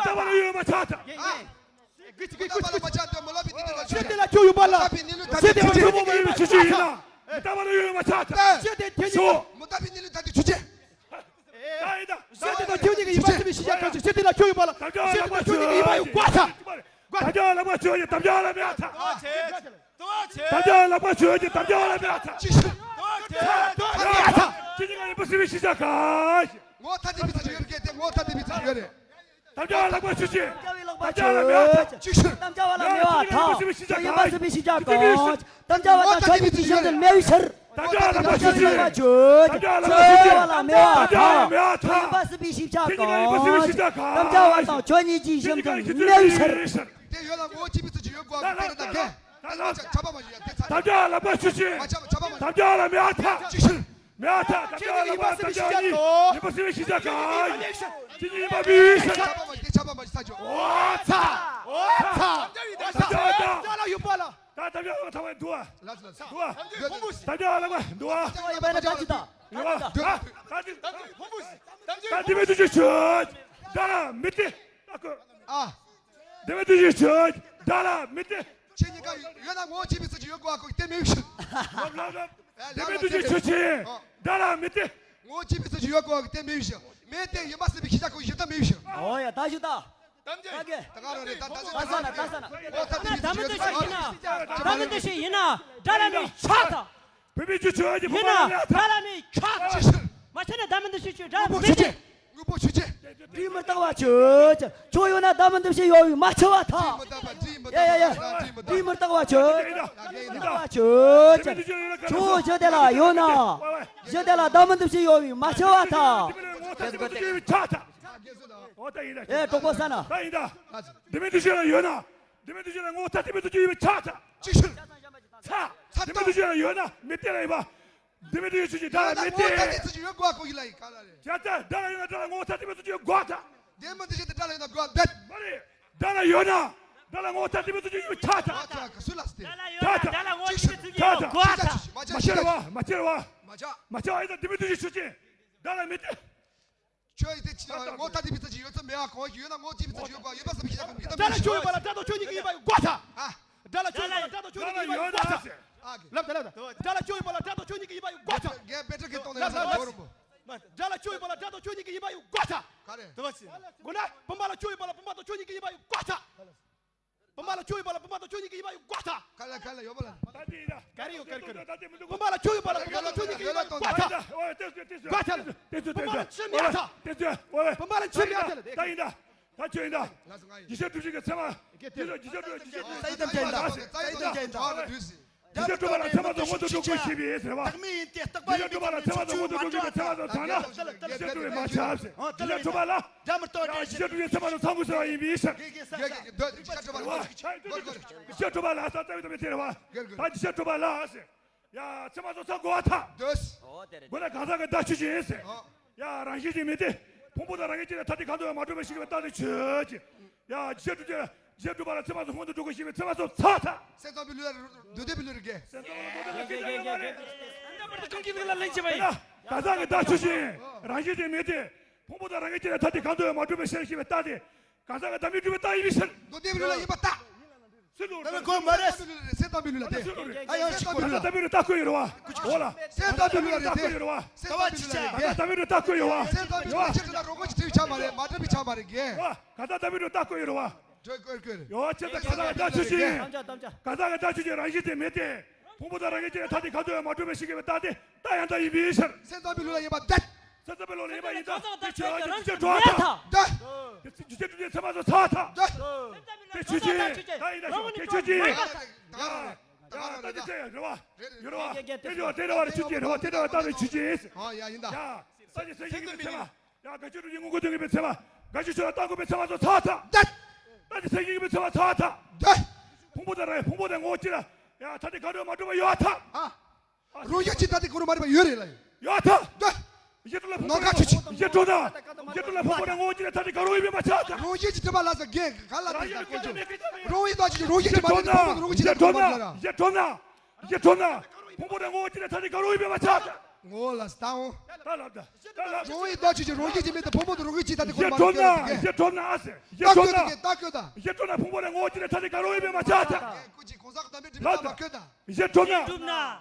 མི་རྟག་པ་ལ་ཡོད་པ་ཆགས་ཐལ། ཡེ་ཡེ། གི་གི་གི་གི་གི། ཞེས་དེ་ལ་ཁྱོད་ཡོད་པ་ལ། ཞེས་དེ་ལ་ཁྱོད་ཡོད་པ་ལ། ཞེས་དེ་ཁྱོད་ཡོད་པ་ལ། ཞེས་དེ་དེ་ཉིད་ལ། ཞེས་དེ་ལ་ཁྱོད་ཉིད་ཀྱི་ཡིན་པ་སེམས་ཤིག་བྱ་གང་ཞིག་ཞེས་དེ་ལ་ཁྱོད་ཡོད་པ་ལ། ཞེས་དེ་ལ་ཁྱོད་ཉིད་ཀྱི་ཡིན་པ་ཡོད་དགོས་ཐལ། དགོས་ཐལ། དམ་བཅའ་ལ་མ་ཆོས་ཀྱི་དམ་བཅའ་ལ་མེད་ཐལ། དམ་བཅའ་ལ་མ་ཆོས་ཀྱི་དམ་བཅའ་ལ་མེད་ཐལ། ཅི་ཞིག་ཅི་ཉིད་ཀྱི་ཡིན་པ་སེམས་ཤིག་བྱ་གང་ཞིག་ངོ་ཐ་དེ་མི་ཚ་ཅི་ཡོད་རེད། དེ་ངོ་ཐ་དེ་མི་ཚ་ཅི་ཡོད་རེད། དམ་བཅའ་ལ་མ་ཆོས་ཅི། དམ་བཅའ་ལ་མེད་པ་ཐལ། ཅི་ཞིག་དམ་བཅའ་ལ་མེད་པ་ཐལ། ཁྱོད་ཡིན་པ་སེམས་ཤིག་བྱ་གང་ཞིག་དམ་བཅའ་བ་དང་ཆོས་ཉིད་ཀྱི་ཞིང་དུ་མེད་པའི་ཕྱིར། དམ་བཅའ་ལ་མ་ཆོས་ཅི། དམ་བཅའ་ལ་མ་ཆོས་ཅི། དམ་བཅའ་ལ་མ་ཆོས་ཅི། དམ་བཅའ་ལ་མེད་པ་ཐལ། ཁྱོད་ཡིན་པ་སེམས་ཤིག་བྱ་གང་ཞིག་དམ་བཅའ་བ་དང་ཆོས་ཉིད་ཀྱི་ཞིང་དུ་མེད་པའི་ཕྱིར། དེ་ཡོད་ལ་ངོ་བོ་གཅིག་པའི་ཚུལ་གྱིས་ཡོད་དགོས་པ་དེ་རེད་ད་གས། ད་ལ་ཆ་ཆ་པ་མ་ཡོད་དེ་ཚ། དམ་བཅའ་ལ་མ་ཆོས་ཅི། མ་ཆ་ཆ་པ་མ་ཡོད། དམ་བཅའ་ལ་མེད་པ་ཐལ། ཅི་ཞིག་མེད་པ་ཐལ། དམ་བཅའ་ལ་མ་དམ་བཅའ་ཉིད་ཡིན་པ་སེམས་ཤིག་བྱ་གང་ཞིག་ཅི་ཉིད་ཡིན་པ་མེད་པའི་ཕྱིར། ཆ་པ་མ་ཡོད་དེ་ཆ་པ་མ་ཡོད་ཚ་ཆོ། འོ་ཚ། འོ་ཚ། དམ་བཅའ་ཡོད་ད། དམ་བཅའ་ཡོད་ད། དམ་བཅའ་ལ་ཡོད་པ་ལ། ད་དམ་བཅའ་ལ་ཐ་བའི་འདུག་ཨ། ལ་ལ་ལ། འདུག་ཨ། ཕུང་པོ་ཞིག་དམ་བཅའ་ལ་མ་འདུག་ཨ། དམ་བཅའ་ཡོད་པ་ལ་ད་ཅི་ད། ཡོད་པ། ད་ཅི་ད། ཕུང་པོ་ཞིག་དམ་བཅའ་ད་དེ་མི་དུ་ཅི་ཆོས། ད་ལ་མི་དེ། ད་ཁོ། ཨ། དེ་མི་དུ་ཅི་ཆོས། ད་ལ་མི་དེ། ཁྱེད་གཉིས་ཀ་ཡོད་ན་ངོ་བོ་གཅིག་པའི་ཚུལ་གྱིས་ཡོད་དགོས་པ་ཁོ་གིས་བསྟན་མེད་ཞིང་། ལབ་ལབ་ལབ། དེ་མི་དུ་ཅི་ཆོས་ཅི། ད་ལ་མི་དེ། ངོ་བོ་གཅིག་པའི་ཚུལ་གྱིས་ཡོད་དགོས་པ་གིས་བསྟན་མེད་ཞིང་། མེད་དེ་ཡིན་པ་སེམས་པའི་ཤེས་བྱ་ཁོ་གིས་གཞི་རྟ་མེད་ཞིང་། འོ་ཡ་ད་ཞུ་ད། ད་ག་རང་རེད་ད་ད་ས་ན་ད་ས་ན། ད་མི་འདུ་ཤེས་ཡིན་ན། ད་མི་འདུ་ཤེས་ཡིན་ན། དགྲ་ལ་མི་ཆགས་ད། བུད་མེད་ཀྱི་ཆོས་ཀྱི་ཡིན་ན་བུད་མེད་ལ་དགྲ་ལ་མི་ཆགས། མ་ཆགས་ན་ད་མི་འདུ་ཤེས་ཆོས་དགྲ་ལ་མི་ཆགས། དངོས་པོ་ཆོས་ཅན། དྲི་མི་རྟག་པ་ཆོས་ཅན། ཁྱོད་ཡོད་ན་ད་མི་འདུ་ཤེས་ཡོད་པའི་མ་ཆགས་པ་ཐལ། ཡ་ཡ་ཡ། དྲི་མི་རྟག་པ་ཆོས་ཅན། དྲི་མི་རྟག་པ་ཆོས་ཅན། ཁྱོད་ཞི་བདེ་ལ་ཡོད་ན། ཞི་བདེ་ལ་ད་མི་འདུ་ཤེས་ཡོད་པའི་མ་ཆགས་པ་ཐལ། ཨེ་གྲོགས་པོ་ས་ན། ད་ཡིན་ད། དྲི་མི་འདུ་ཤེས་ལ་ཡོད་ན། དྲི་མི་འདུ་ཤེས་ལ་ངོ་ཐ་དྲི་མི་འདུ་ཤེས་ཡོད་པའི་ཆགས་ཐལ། ཅི་ཞིག་ཚ། དྲི་མི་འདུ་ཤེས་ལ་ཡོད་ན་མི་དེ་ལ་ཡིན་པ། དྲི་མི་འདུ་ཤེས་ཆོས་ཅན་དགྲ་ལ་མི་དེ། ངོ་ཐ་དྲི་མི་ཚུལ་གྱིས་ཡོད་དགོས་པ་ཁོ་ཡིན་ལ་ཡིན་ག་ལ་རེད། བྱས་ཙང་དགྲ་ལ་ཡོད་ན་དགྲ་ལ་ངོ་ཐ་དྲི་མི་ཚུལ་གྱིས་ཡོད་དགོས་ཐལ། དེ་མི་འདུ་ཤེས་དེ་དགྲ་ལ་ཡོད་ན་དགོས་པ་རེད། མ་རེད། དགྲ་ལ་ཡོད་ན། དགྲ་ལ་ངོ་ཐ་དྲི་མི་ཚུལ་གྱིས་ཡོད་ཆགས་ཐལ། ཨ་ཚ་ག་སུ་ལ་སྟེ། ཆགས་ཐལ། དགྲ་ལ་ངོ་ཐ་དྲི་མི་ཚུལ་གྱིས་ཡོད་དགོས་ཐལ། མ་ཆགས་ར་བ་མ་ཆགས་ར་བ། མ་ཆགས། མ་ཆགས་ཨེ་ད་དྲི་མི་འདུ་ཤེས་ཆོས་ཅན། དགྲ་ལ་མི་དེ། ཁྱོད་ཡིན་ཏེ་ངོ་ཐ་དྲི་མི་ཚུལ་གྱིས་ཡོད་ཚོད་མེད་ཨ། གོ་ཡོད་ན་ངོ་དྲི་མི་ཚུལ་གྱིས་ཡོད་དགོས་ཡོད་པ་བསམ་ཤེས་ཀྱང་མི་གཏམ་དགྲ་ལ་ཁྱོད་ཡོད་པ་ལ་དགྲ་དང་ཁྱོད་གཉིས་ཀྱི་ཡིན་པ་ཡོད་དགོས་ཐལ། ཨ། དགྲ་ལ་ཁྱོད་ཡོད་པ་ལ་དགྲ་དང་ཁྱོད་གཉིས་ཀྱི་ཡིན་པ་ཡོད་དགོས་ཐལ། ཨ། ལབ་ད་ལབ་ད། དགྲ་ལ་ཁྱོད་ཡོད་པ་ལ་དགྲ་དང་ཁྱོད་གཉིས་ཀྱི་ཡིན་པ་ཡོད་དགོས་ཐལ། རྒན་པེ་ཏྲ་གི་སྟོང་ལ་ཡོད་ན་ཇོ་རིན་པོ། དགྲ་ལ་ཁྱོད་ཡོད་པ་ལ་དགྲ་དང་ཁྱོད་གཉིས་ཀྱི་ཡིན་པ་ཡོད་དགོས་ཐལ། ག་རེ། དགོས་ན་བུམ་པ་ལ་ཁྱོད་ཡོད་པ་ལ་བུམ་པ་དང་ཁྱོད་གཉིས་ཀྱི་ཡིན་པ་ཡོད་དགོས་ཐལ། བུམ་པ་ལ་ཁྱོད་ཡོད་པ་ལ་བུམ་པ་དང་ཁྱོད་གཉིས་ཀྱི་ཡིན་པ་ཡོད་དགོས་ཐལ། ག་ལ་ག་ལ་ཡོད་པ་ལ། ད་དེ་ཡིན་ད། ག་རེ་ཡོད་ག་རེ་ག་རེ། བུམ་པ་ལ་ཁྱོད་ཡོད་པ་ལ་བུམ་པ་དང་ཁྱོད་གཉིས་ཀྱི་ཡིན་པ་ཡོད་དགོས་ཐལ། དགོས་ཐལ། བུམ་པ་ལ་ཁྱོད་མེད་ཐལ། དེ་ཚོ་དེ་ཚོ་ད་ཡིན་ད། ད་ཁྱོད་ཡིན་ད། ཡེ་ཤེས་སྒྲུབ་བྱེད་ཀྱི་ཚད་མ། ཡེ་ཤེས་སྒྲུབ་བྱེད་ཀྱི་ཚད་མ། ཡེ་ཤེས་སྒྲུབ་པ་ལ་ཚད་མ་དང་མངོན་དུ་འགྲོ་དགོས་ཞེས་པའི་ཟེར་བ། ཡེ་ཤེས་སྒྲུབ་པ་ལ་ཚད་མ་དང་མངོན་དུ་འགྲོ་དགོས་ཞེས་པའི་ཚད་མ་དང་མངོན་དུ་འགྲོ་དགོས་པའི་ཚད་མ་དང་ཚང་ན་ཡེ་ཤེས་སྒྲུབ་པའི་མ་ཁྱབ་ཟེར། ཡེ་ཤེས་སྒྲུབ་པ་ལ། ཡེ་ཤེས་སྒྲུབ་པའི་ཚད་མ་དང་ཚང་དགོས་ཟེར་བ་ཡིན་པའི་ཕྱིར། ཡེ་ཤེས་སྒྲུབ་པ་ལ་ས་ཙམ་དང་མི་དེར་བ། ད་ཡེ་ཤེས་སྒྲུབ་པ་ལ་ཟེར། ཡ་ཚད་མ་དང་ཚང་དགོས་པ་ཐལ། འོ་དེ་རེད། དགོས་ན་གང་ཟག་གི་བདག་ཆོས་ཅན་ཟེར། ཡ་རང་བཞིན་གྱིས་མེད་དེ། ཕུང་པོ་དང་རང་བཞིན་གྱིས་ཐ་དད་གང་དུ་ཡང་མ་གྲུབ་པའི་ཕྱིར་གྱི་བདག་དེ་ཆོས་ཅན། ཡ་ཡེ་ཤེས་སྒྲུབ་ཀྱི་ཡེ་ཤེས་སྒྲུབ་པ་ལ་ཚད་མ་དང་མངོན་དུ་འགྲོ་དགོས་ཞེས་པའི་ཚད་མ་སོགས་ཚར་ཐལ། སེམས་ཙམ་པའི་ལུགས་ལ་མདོ་སྡེ་པའི་ལུགས་རེད་གས། སེམས་ཙམ་པའི་ལུགས་ལ་མདོ་སྡེ་པའི་ལུགས་རེད། གང་གི་ལུགས་ལ་ལན་བྱེད་པ་ཡིན། གང་ཟག་གི་བདག་ཆོས་ཅན། རང་བཞིན་གྱིས་མེད་དེ། ཕུང་པོ་དང་རང་བཞིན་གྱིས་ཐ་དད་གང་དུ་ཡང་མ་གྲུབ་པའི་ཕྱིར་ཞེས་པའི་རྟགས་དེ། གང་ཟག་གི་བདག་མེད་སྒྲུབ་པའི་རྟགས་ཡིན་པའི་ཕྱིར། མདོ་སྡེ་པའི་ལུགས་ལ་ཡིན་པར་ཐལ། སེམས་ཙམ་པའི་ལུགས་ལ་དེ། སེམས་ཙམ་པའི་ལུགས་ལ་དེ། ཨ་ཡང་ཞིག་གོ་ལུགས་ལ། གང་ཟག་བདག་མེད་སྒྲུབ་པའི་རྟགས་ཁོ་ཡོད་རེད་བ། འོ་ལ། སེམས་ཙམ་པའི་ལུགས་ལ་དེ། སེམས་ཙམ་པའི་ལུགས་ལ་དེ། གང་ཟག་བདག་མེད་སྒྲུབ་པའི་རྟགས་ཁོ་ཡོད་བ། སེམས་ཙམ་པའི་ལུགས་ལ་ཆེད་དུ་ན་རོ་ཁོ་ཅི་ཆགས་མ་རེད། མ་གྲུབ་པའི་ཆགས་མ་རེད་གས། འོ། གང་ཟག་བདག་མེད་སྒྲུབ་པའི་རྟགས་ཁོ་ཡོད་རེད་བ། གྲོས་གོས་གོས་རེད། ཡོ་ཆེད་དུ་གང་ཟག་གི་བདག་ཆོས་ཅན། གང་ཟག་གི་བདག་ཆོས་ཅན་རང་བཞིན་དེ་མེད་དེ། ཕུང་པོ་དང་རང་བཞིན་གྱིས་ཐ་དད་གང་དུ་ཡང་མ་གྲུབ་པའི་ཕྱིར་གྱི་བདག་དེ་རྟགས་ཡང་དག་ཡིན་པའི་ཕྱིར། སེམས་ཙམ་པའི་ལུགས་ལ་ཡིན་པར་ཐལ། སེམས་ཙམ་པའི་ལུགས་ལ་ཡིན་པ་ཡིན་ད། དེ་ཆོས་ཅན། དེ་ཆོས་ཅན། དེ་ཆོས་ཅན། ཚད་མ་སོགས་ཚར་ཐལ། དེ་ཆོས་ཅན། ད་ཡིན་ད་ཆོས་ཅན། དེ་ཆོས་ཅན། ད་དེ་ཚེ་རེད་བ། ཡོད་རེད་བ། དེ་རེད་བ། དེ་རེད་བ་རེད་ཆོས་ཅན་རེད་བ། དེ་རེད་བ་ད་རེད་ཆོས་ཅན། ཡ་ཡིན་ད། ད་དེ་ཚེ་ཡིན་གྱི་ཚད་མ། ཡ་དགག་བྱ་སྒྲུབ་བྱེད་མངོན་གྱུར་དོན་གྱི་ཚད་མ། དགག་བྱའི་ཆོས་ལ་རྟགས་འགོད་པའི་ཚད་མ་སོགས་ཚར་ཐལ། ད་དེ་ཚེ་ཡིན་གྱི་ཚད་མ་ཚར་ཐལ། ཕུང་པོ་དང་རང་ཕུང་པོ་དང་ངོ་བོ་གཅིག་ལ་ཡང་ཐ་དད་གང་དུ་ཡང་མ་གྲུབ་པ་ཡོད་ཐལ། རང་བཞིན་གྱིས་ཐ་དད་གང་རུང་མ་གྲུབ་པ་ཡོད་རེད་ལ། ཡོད་ཐལ། ཡེ་ཏོ་ལ་ཕུང་པོ་ནང་ཁ་ཆུ་ཆེ། ཡེ་ཏོ་ན། ཡེ་ཏོ་ལ་ཕུང་པོ་ནང་ངོ་ཅི་ལ་ཐ་དེ་ག་རོ་ཡི་མེ་མ་ཆ་ད། རོ་ཡི་ཅི་ཏི་པ་ལ་ས་གེ་ག་ལ་དེ་ད་ཀོ་ཅོ། རོ་ཡི་ད་ཅི་རོ་ཡི་ཅི་མ་དེ་ཕུང་པོ་རོ་ཅི་ལ་ཐོ་མ་ལ། ཡེ་ཏོ་ན། ཡེ་ཏོ་ན། ཕུང་པོ་ནང་ངོ་ཅི་ལ་ཐ་དེ་ག་རོ་ཡི་མེ་མ་ཆ་ད། ངོ་ལ་ས་ད་འོ། ད་ལ་ད། ད་ལ་ད། རོ་ཡི་ད་ཅི་ཅི་རོ་ཡི་ཅི་མེ་ད་ཕུང་པོ་རོ་ཡི་ཅི་ད་དེ་ཁོ་མ་ལ་ཡེ་ཏོ་ན། ཡེ་ཏོ་ན་ཨ་སེ། ཡེ་ཏོ་ན། ད་ཀོ་ད། ཡེ་ཏོ་ན་ཕུང་པོ་ནང་ངོ་ཅི་ལ་ཐ་དེ་ག་རོ་ཡི་མེ་མ་ཆ་ད། ཀོ་ཅི་གོང་ས་གདམ་པའི་དྲི་མ་མ་ཀོ་ད། ཡེ་ཏོ་ན།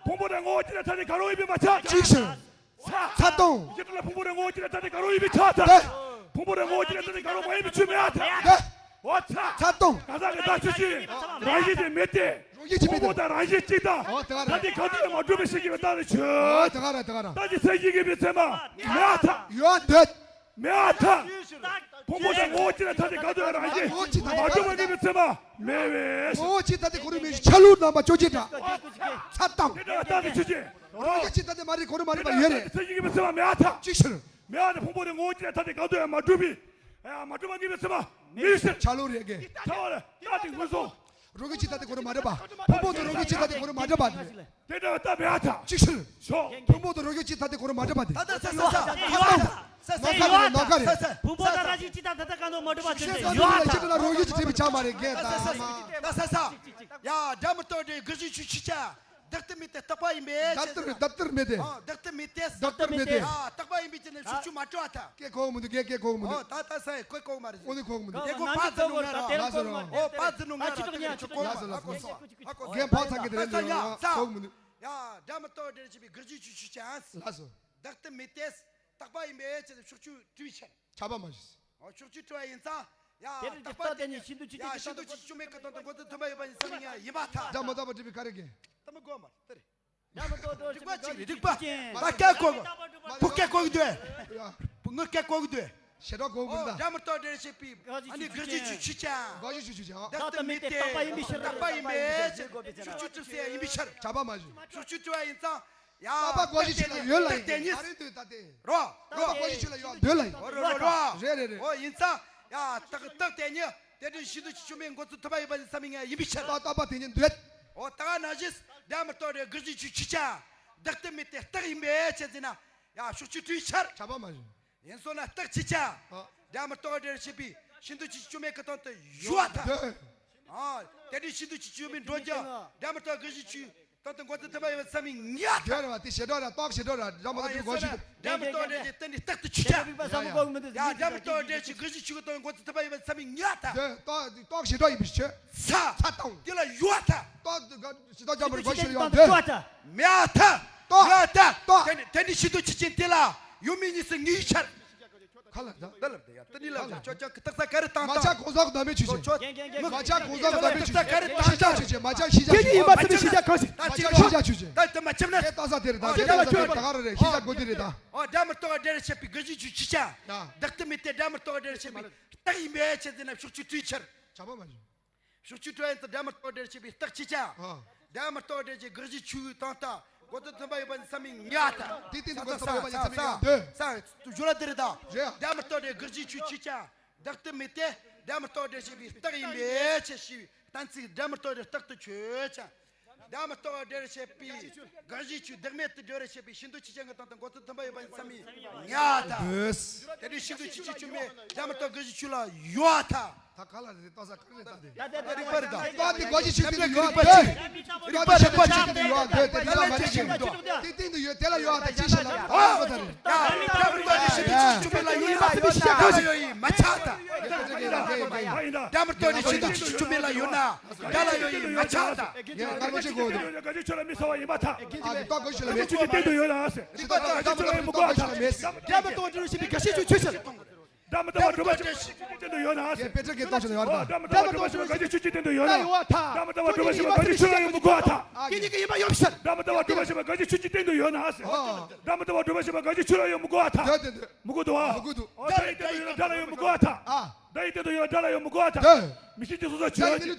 ཕུང་པོ་ནང་ངོ་ཅི་ལ་ཐ་དེ་ག་རོ་ཡི་མེ་མ་ཆ་ད། ཅི་ཤི། ཚ་ཏོང་། ཡེ་ཏོ་ལ་ཕུང་པོ་རེ་ངོ་ཅི་ལ་ད་དེ་ག་རོ་ཡི་མེ་ཆ་ད། ཕུང་པོ་རེ་ངོ་ཅི་ལ་ད་དེ་ག་རོ་མ་ཡི་མེ་ཆུ་མེ་ཨ་ད། འོ་ཚ། ཚ་ཏོང་། ག་ས་ག་ད་ཆུ་ཆུ། རང་བཞིན་དེ་མེད་དེ། རང་བཞིན་ཅི་མེད་དེ། ཕུང་པོ་དང་རང་བཞིན་གཅིག་ད། འོ་དེ་ག་རེད། ད་དེ་ག་དུས་མ་གྲུབ་པའི་ཤེས་ཀྱི་མེད་ད་ནི་ཆུ། འོ་དེ་ག་རེད་དེ་ག་རེད། ད་དེ་ཚེ་ཡི་གི་མེ་ཚེ་མ་མེ་ཨ་ད། ཡོད་འདོད། མེ་ཨ་ད། ཕུང་པོ་དང་ངོ་ཅི་ལ་ད་དེ་ག་དུས་རང་བཞིན་ངོ་ཅི་ད་མ་གྲུབ་པ་གི་མེ་ཚེ་མ་མེ་བས། ངོ་ཅི་ད་དེ་གོ་རུ་མེ་ཆ་ལུགས་རྣམ་པ་ཅོ་ཅི་ད། ཚ་ཏོང་། དེ་ད་ད་དེ་ཆུ་ཆུ། རང་གི་ཅི་ད་དེ་མ་རེད་གོ་རུ་མ་རེད་པ་ཡོད་རེད། ཚེ་ཡི་གི་མེ་ཚེ་མ་མེ་ཨ་ད། ཅི་ཕྱིར། མེ་ཨ་ད་ཕུང་པོ་དེ་ངོ་ཅི་ད་དེ་ག་དུས་ཡང་མ་གྲུབ་པའི། ཨ་མ་གྲུབ་པ་གི་མེ་ཚེ་མ་མེ་ཕྱིར། ཆ་ལུགས་རེད་གི། ཚ་བ་ལ་ད་དེ་ངོ་སོ། རང་གི་ཅི་ད་དེ་གོ་རུ་མ་རེད་པ། ཕུང་པོ་དེ་རང་གི་ཅི་ད་དེ་གོ་རུ་མ་རེད་པ། དེ་འདྲ་ད་མེ་ཨ་ད། ཅི་ཕྱིར། ཤོ། ཕུང་པོ་དེ་རང་གི་ཅི་ད་དེ་གོ་རུ་མ་རེད་པ་དེ། ད་ད་ས་ས་ས། ཡོད་ད། ནོ་ཀ་རེད་ནོ་ཀ་རེད། ཕུང་པོ་དེ་རང་གི་ཅི་ད་ད་ད་ག་ནོ་མ་རེད་པ་དེ་ཡོད་ད། ཅི་ད་རང་གི་ཅི་དེ་མི་ཆ་མ་རེད་གན་ད་མ། ད་ས་ས། ཡ་དགྲ་མི་རྟག་སྟེ་གི་གཞི་ཆུ་ཆི་ཆ། བདག་ཏུ་མེད་དེ་རྟག་པ་ཡིན་པས་ཆེ། བདག་ཏུ་བདག་ཏུ་མེད་དེ། ཨ་བདག་ཏུ་མེད་དེ། བདག་ཏུ་མེད་དེ། ཨ་རྟག་པ་ཡིན་པས་ཆེ་ནས་ཤུགས་ཆུ་མ་སྤྲོ་བ་ཐལ། སྐད་གོ་མི་འདུག་སྐད་སྐད་གོ་མི་འདུག་ཨོ་ད་ད་ས་ཡི་ཁོས་གོ་མ་རེད། ཨོ་ནི་གོ་མི་འདུག་སྐད་གོ་ཕ་ཙི་ནུ་ང་ར། ལ་སོ་རོ། ཨོ་ཕ་ཙི་ནུ་ང་ར་ད་ཁྱོད་ཀྱི་ཆུ་གོ་མ་ཨ་གོ་སོ་ཨ་གོ་སོ། རྒན་ཕ་ཚང་གི་དེ་རེད་འདུག་ཡ་གོ་མི་འདུག་ཡ་དགྲ་མི་རྟག་སྟེ་བྱས་པའི་གི་གཞི་ཆུ་ཆུ་ཆ། ལ་སོ། བདག་ཏུ་མེད་དེ། རྟག་པ་ཡིན་པས་ཆེ་ནས་ཤུགས་ཆུ་སྤྲོ་བའི་ཕྱིར། ཆ་པ་མ་ཞུས། ཨོ་ཤུགས་ཆུ་སྤྲོ་བ་ཡིན་ཙང་། ཡ་དེ་རིང་རྟག་པ་དེ་ཉིད་ཤིན་ཏུ་ཆུ་ཡ་ཤིན་ཏུ་ཆུ་ཆུ་མེད་ཀྱི་དོན་དུ་མགོ་ཚོད་མཐུན་པ་ཡོད་པ་ཡིན་བསམ་ཡིན་ཡིན་པ་ཐལ། སྒྲ་མི་རྟག་པ་སྒྲུབ་པའི་ག་རེ་གི། ད་མི་གོ་མ་རེད་དེ་རེད། རིག་པ་ཅིག་རེད་རིག་པ། ད་སྐད་གོ་གི། བུ་སྐད་གོ་གི་འདུག་ངའི་སྐད་གོ་གི་འདུག་ཞེ་དྲག་གོ་གི་འདུག་ད་དགྲ་མི་རྟག་སྟེ་བྱས་པའི་ཨ་ནི་གི་གཞི་ཆུ་ཆུ་ཆ། གི་གཞི་ཆུ་ཆུ་ཆ། བདག་ཏུ་མེད་དེ་རྟག་པ་ཡིན་པའི་ཕྱིར། རྟག་པ་ཡིན་པས་ཤུགས་ཆུ་སྤྲོ་ཟེར་ཡིན་པའི་ཕྱིར། ཆ་པ་མ་ཞུས། ཤུགས་ཆུ་སྤྲོ་བ་ཡིན་ཙང་། ཡ། རྟག་པ་གི་གཞི་ཆུ་ལ་ཡོད་ལ་ཡིན། རྟགས་དེ་ཉིད། ཨ་རེ་འདུག་ད་དེ། རོ། རོ། རྟག་པ་གི་གཞི་ཆུ་ལ་ཡོད་འདོད་ལ་ཡིན། རོ་རོ་རོ། རེད་རེད་རེད། ཨོ་ཡིན་ཙང་། ཡ་རྟགས་རྟགས་དེ་ཉིད་དེ་འདྲའི་ཤིན་ཏུ་ཆུ་ཆུ་མེད་མགོ་ཚོད་མཐུན་པ་ཡོད་པ་ཡིན་བསམ་ཡིན་ཡིན་པའི་ཕྱིར། རྟགས་རྟག་པ་དེ་ཉིད་འདོད། ཨོ་ད་ག་ནང་བཞིན་དགྲ་མི་རྟག་སྟེ་གི་གཞི་ཆུ་ཆུ་ཆ། བདག་ཏུ་མེད་དེ་རྟགས་ཡིན་པས་ཆེ་ཟེར་ན། ཡ་ཤུགས་ཆུ་སྤྲོ་བའི་ཕྱིར། ཆ་པ་མ་ཞུས། ཡིན་སོང་ན་རྟགས་ཆི་ཆ། ཨ། དགྲ་མི་རྟག་སྟེ་བྱས་པའི་ཤིན་ཏུ་ཆུ་ཆུ་མེད་ཀྱི་དོན་དུ་ཡོད་པ་ཐལ། འདོད། ཨ། དེ་འདྲའི་ཤིན་ཏུ་ཆུ་ཆུ་མེད་འགྲོ་རྒྱུ་དགྲ་མི་རྟག་གི་གཞི་ཆུ་དོན་དུ་མགོ་ཚོད་མཐུན་པ་ཡོད་པ་བསམ་ཡིན་ངེས་ཐལ། འདོད་རེད་བ་དེ་ཞེ་དྲག་ར་རྟགས་ཞེ་དྲག་ར་དགྲ་མི་རྟག་གི་གོ་ཞུ། དགྲ་མི་རྟག་སྟེ་དེ་ནི་རྟགས་དུ་ཆུ་ཆ། ཡ་ཡ། དགྲ་མི་རྟག་སྟེ་གི་གཞི་ཆུ་གི་དོན་མགོ་ཚོད་མཐུན་པ་ཡོད་པ་བསམ་ཡིན་ངེས་ཐལ། འདོད། རྟགས་རྟགས་ཞེ་དྲག་ཡིན་པའི་ཕྱིར། ཚ། ཚ་དང་། དེ་ལ་ཡོད་ཐལ། རྟགས་ཞེ་དྲག་རྒྱ་མི་རྟག་གི་གོ་ཞུ་ཡང་འདོད། མེད་ཐལ། རྟགས། ཡོད་ཐལ། རྟགས། དེ་ནི་དེ་ནི་ཤིན་ཏུ་ཆུ་ཆེན་དེ་ལ་ཡོད་མེད་གཉིས་སུ་ངེས་ཕྱིར། ཁ་ལ་ད། ད་ལབ་དེ་ཡ་ད་ནི་ལབ་ད་ཅོ་ཅོ་གི་རྟགས་ས་ག་རེ་བཏང་མ་ཆ་གོང་ས་གོང་དམ་པའི་ཆོས་ཅན། མ་ཆ་གོང་ས་གོང་དམ་པའི་ཆོས་ཅན། ཤེས་བྱ་ཆོས་ཅན། མ་ཆ་ཤེས་བྱ་ཆོས་ཅན། མ་ཆ་ཤེས་བྱ་གང་ཞིག་མ་ཆ་ཤེས་བྱ་ཆོས་ཅན། ད་དེ་མ་ཆབ་ན། དེ་རྟགས་ས་དེ་རེད་ད། དེ་རྟགས་ས་དེ་རེད་ད་ག་རེ་རེད། ཤེས་བྱ་དགོས་དེ་རེད་ད། ཨོ་དགྲ་མི་རྟག་སྟེ་བྱས་པའི་གི་གཞི་ཆུ་ཆུ་ཆ། བདག་ཏུ་མེད་དེ་དགྲ་མི་རྟག་སྟེ་བྱས་པའི་རྟགས་ཡིན་པས་ཆེ་ཟེར་ན་ཤུགས་ཆུ་སྤྲོ་བའི་ཕྱིར། ཆ་པ་མ་ཞུས། ཤུགས་ཆུ་སྤྲོ་བ་ཡིན་ཙང་དགྲ་མི་རྟག་སྟེ་བྱས་པའི་རྟགས་ཆི་ཆ། ཨ། དགྲ་མི་རྟག་སྟེ་བྱས་གི་གཞི་ཆུ་དང་ལྟ་མགོ་ཚོད་མཐུན་པ་ཡོད་པ་ཡིན་བསམ་ཡིན་ངེས་ཐལ། དེ་སྟེང་དུ་མགོ་ཚོད་མཐུན་པ་ཡོད་པ་ཡིན་བསམ་ཡིན་ཡང་འདོད། ས་ཞོར་ལ་དེ་རེད་ད། རེད། དགྲ་མི་རྟག་སྟེ་གི་གཞི་ཆུ་ཆི་ཆ། བདག་ཏུ་མེད་དེ་དགྲ་མི་རྟག་སྟེ་བྱས་པའི་རྟགས་ཡིན་པས་ཆེ་ཞེས་པའི་གཏན་ཚིགས་དགྲ་མི་རྟག་སྟེ་རྟགས་དུ་ཆོད་ཅིང་། དགྲ་མི་རྟག་སྟེ་བྱས་པའི་གི་གཞི་ཆུ་བདག་མེད་དུ་སྦྱོར་བར་བྱེད་པའི་ཤིན་ཏུ་ཆུ་ཆེན་གྱི་དོན་དུ་མགོ་ཚོད་མཐུན་པ་ཡོད་པ་ཡིན་བསམ་ཡིན་ངེས་ཐལ། འདོད། དེ་འདྲའི་ཤིན་ཏུ་ཆུ་ཆེན་ཆུ་མེད་དགྲ་མི་རྟག་གི་གཞི་ཆུ་ལ་ཡོད་ཐལ། ད་ག་ལ་རེད། རྟགས་ས་ག་རེ་རེད་ད་དེ། ད་དེ་རིག་པ་རེད་ད། རྟགས་དེ་གོ་ཞིག་ཆུ་དེ་ཡོད་རྟགས་དེ་རིག་པ་རེད་གོ་ཞིག་ཆུ་དེ་ཡོད་འདོད་དེ་དེ་ལ་མ་རེད་ཞིག་འདོད་དེ་སྟེང་དུ་ཡོད་དེ་ལ་ཡོད་ད་ཅི་ཞིག་ལ་ཨ་ཁོ་ད་རེད། དགྲ་མི་རྟག་སྟེ་ཤིན་ཏུ་ཆུ་ཆེན་ཆུ་མེད་ལ་ཡོད་ཡིན་པ་ཡོད་ཡིན་མ་ཆགས་ད། དགྲ་མི་རྟག་སྟེ་ཤིན་ཏུ་ཆུ་ཆེན་ཆུ་མེད་ལ་ཡོད་ན། དགྲ་ལ་ཡོད་ཡིན་མ་ཆགས་ད། ཡ་ང་ལོ་ཆེ་གོ་འདུག་དགའ་ཆོས་ཆོས་ལ་མི་ཚ་བ་ཡིན་མ་ཐག་ཨ་ཀི་ཏོག་གོ་ཤི་ལ་མེད། ཆུ་ཆེན་སྟེང་དུ་ཡོད་ན་ཟེར། རིག་པ་དང་དགའ་ཆོས་ཆོས་ལ་ཡོད་མི་གོ་ཐག་དགྲ་མི་རྟག་སྟེ་བྱས་པའི་གི་གཞི་ཆུ་ཆུ་ཆེན། དགྲ་མི་རྟག་པ་སྒྲུབ་པ་ཆེན་པོ་གི་སྟེང་དུ་ཡོད་ན་ཟེར། དགྲ་མི་རྟག་པ་སྒྲུབ་པ་ཆེན་པོ་གི་གཞི་ཆུ་ཆེན་སྟེང་དུ་ཡོད་ན། དགྲ་མི་རྟག་པ་སྒྲུབ་པ་ཆེན་པོ་གི་གཞི་ཆུ་ལ་ཡོད་མི་གོ་ཐག་དེ་གཉིས་ཀྱི་ཡིན་པ་ཡོད་ཕྱིར། དགྲ་མི་རྟག་པ་སྒྲུབ་པ་ཆེན་པོ་གི་གཞི་ཆུ་ཆེན་སྟེང་དུ་ཡོད་ན་ཟེར། དགྲ་མི་རྟག་པ་སྒྲུབ་པ་ཆེན་པོ་གི་གཞི་ཆུ་ལ་ཡོད་མི་གོ་ཐག་མི་གོ་འདུག་ཨ། མི་གོ་འདུག་དགྲ་ཡི་སྟེང་དུ་ཡོད་ན་དགྲ་ལ་ཡོད་མི་གོ་ཐག་དགྲ་ཡི་སྟེང་དུ་ཡོད་ན་དགྲ་ལ་ཡོད་མི་གོ་ཐག་མི་ཤེས་ཀྱི་སོ་སོ་ཆོས་ཀྱི།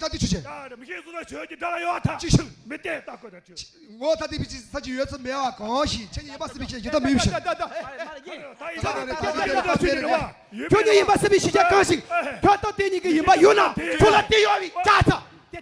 མི་ཤེས་སོ་སོ་ཆོས་ཀྱི་དགྲ་ལ་ཡོད་ཐག་ཅི་ཕྱིར། མི་སྟེ་ད་གོ་ད་ཆོས། ངོ་ད་དེ་བི་ཅི་ས་ཅི་ཡོད་ཚུལ་མེད་པ་གང་ཞིག་ཁྱེད་ཉིད་ཡིན་པ་སྲིད་པའི་ཆེད་ཡོད་དམ་མེད་པའི་ཕྱིར། ད་ད་ད། ཁྱོད་ཉིད་ཡིན་པ་སྲིད་པའི་ཤེས་བྱ་གང་ཞིག་ཁྱོད་རྟགས་དེ་ཉིད་ཀྱི་ཡིན་པ་ཡོད་ན་ཁྱོད་ལ་དེ་ཡོད་པའི་ཆ་ཚ། དེ་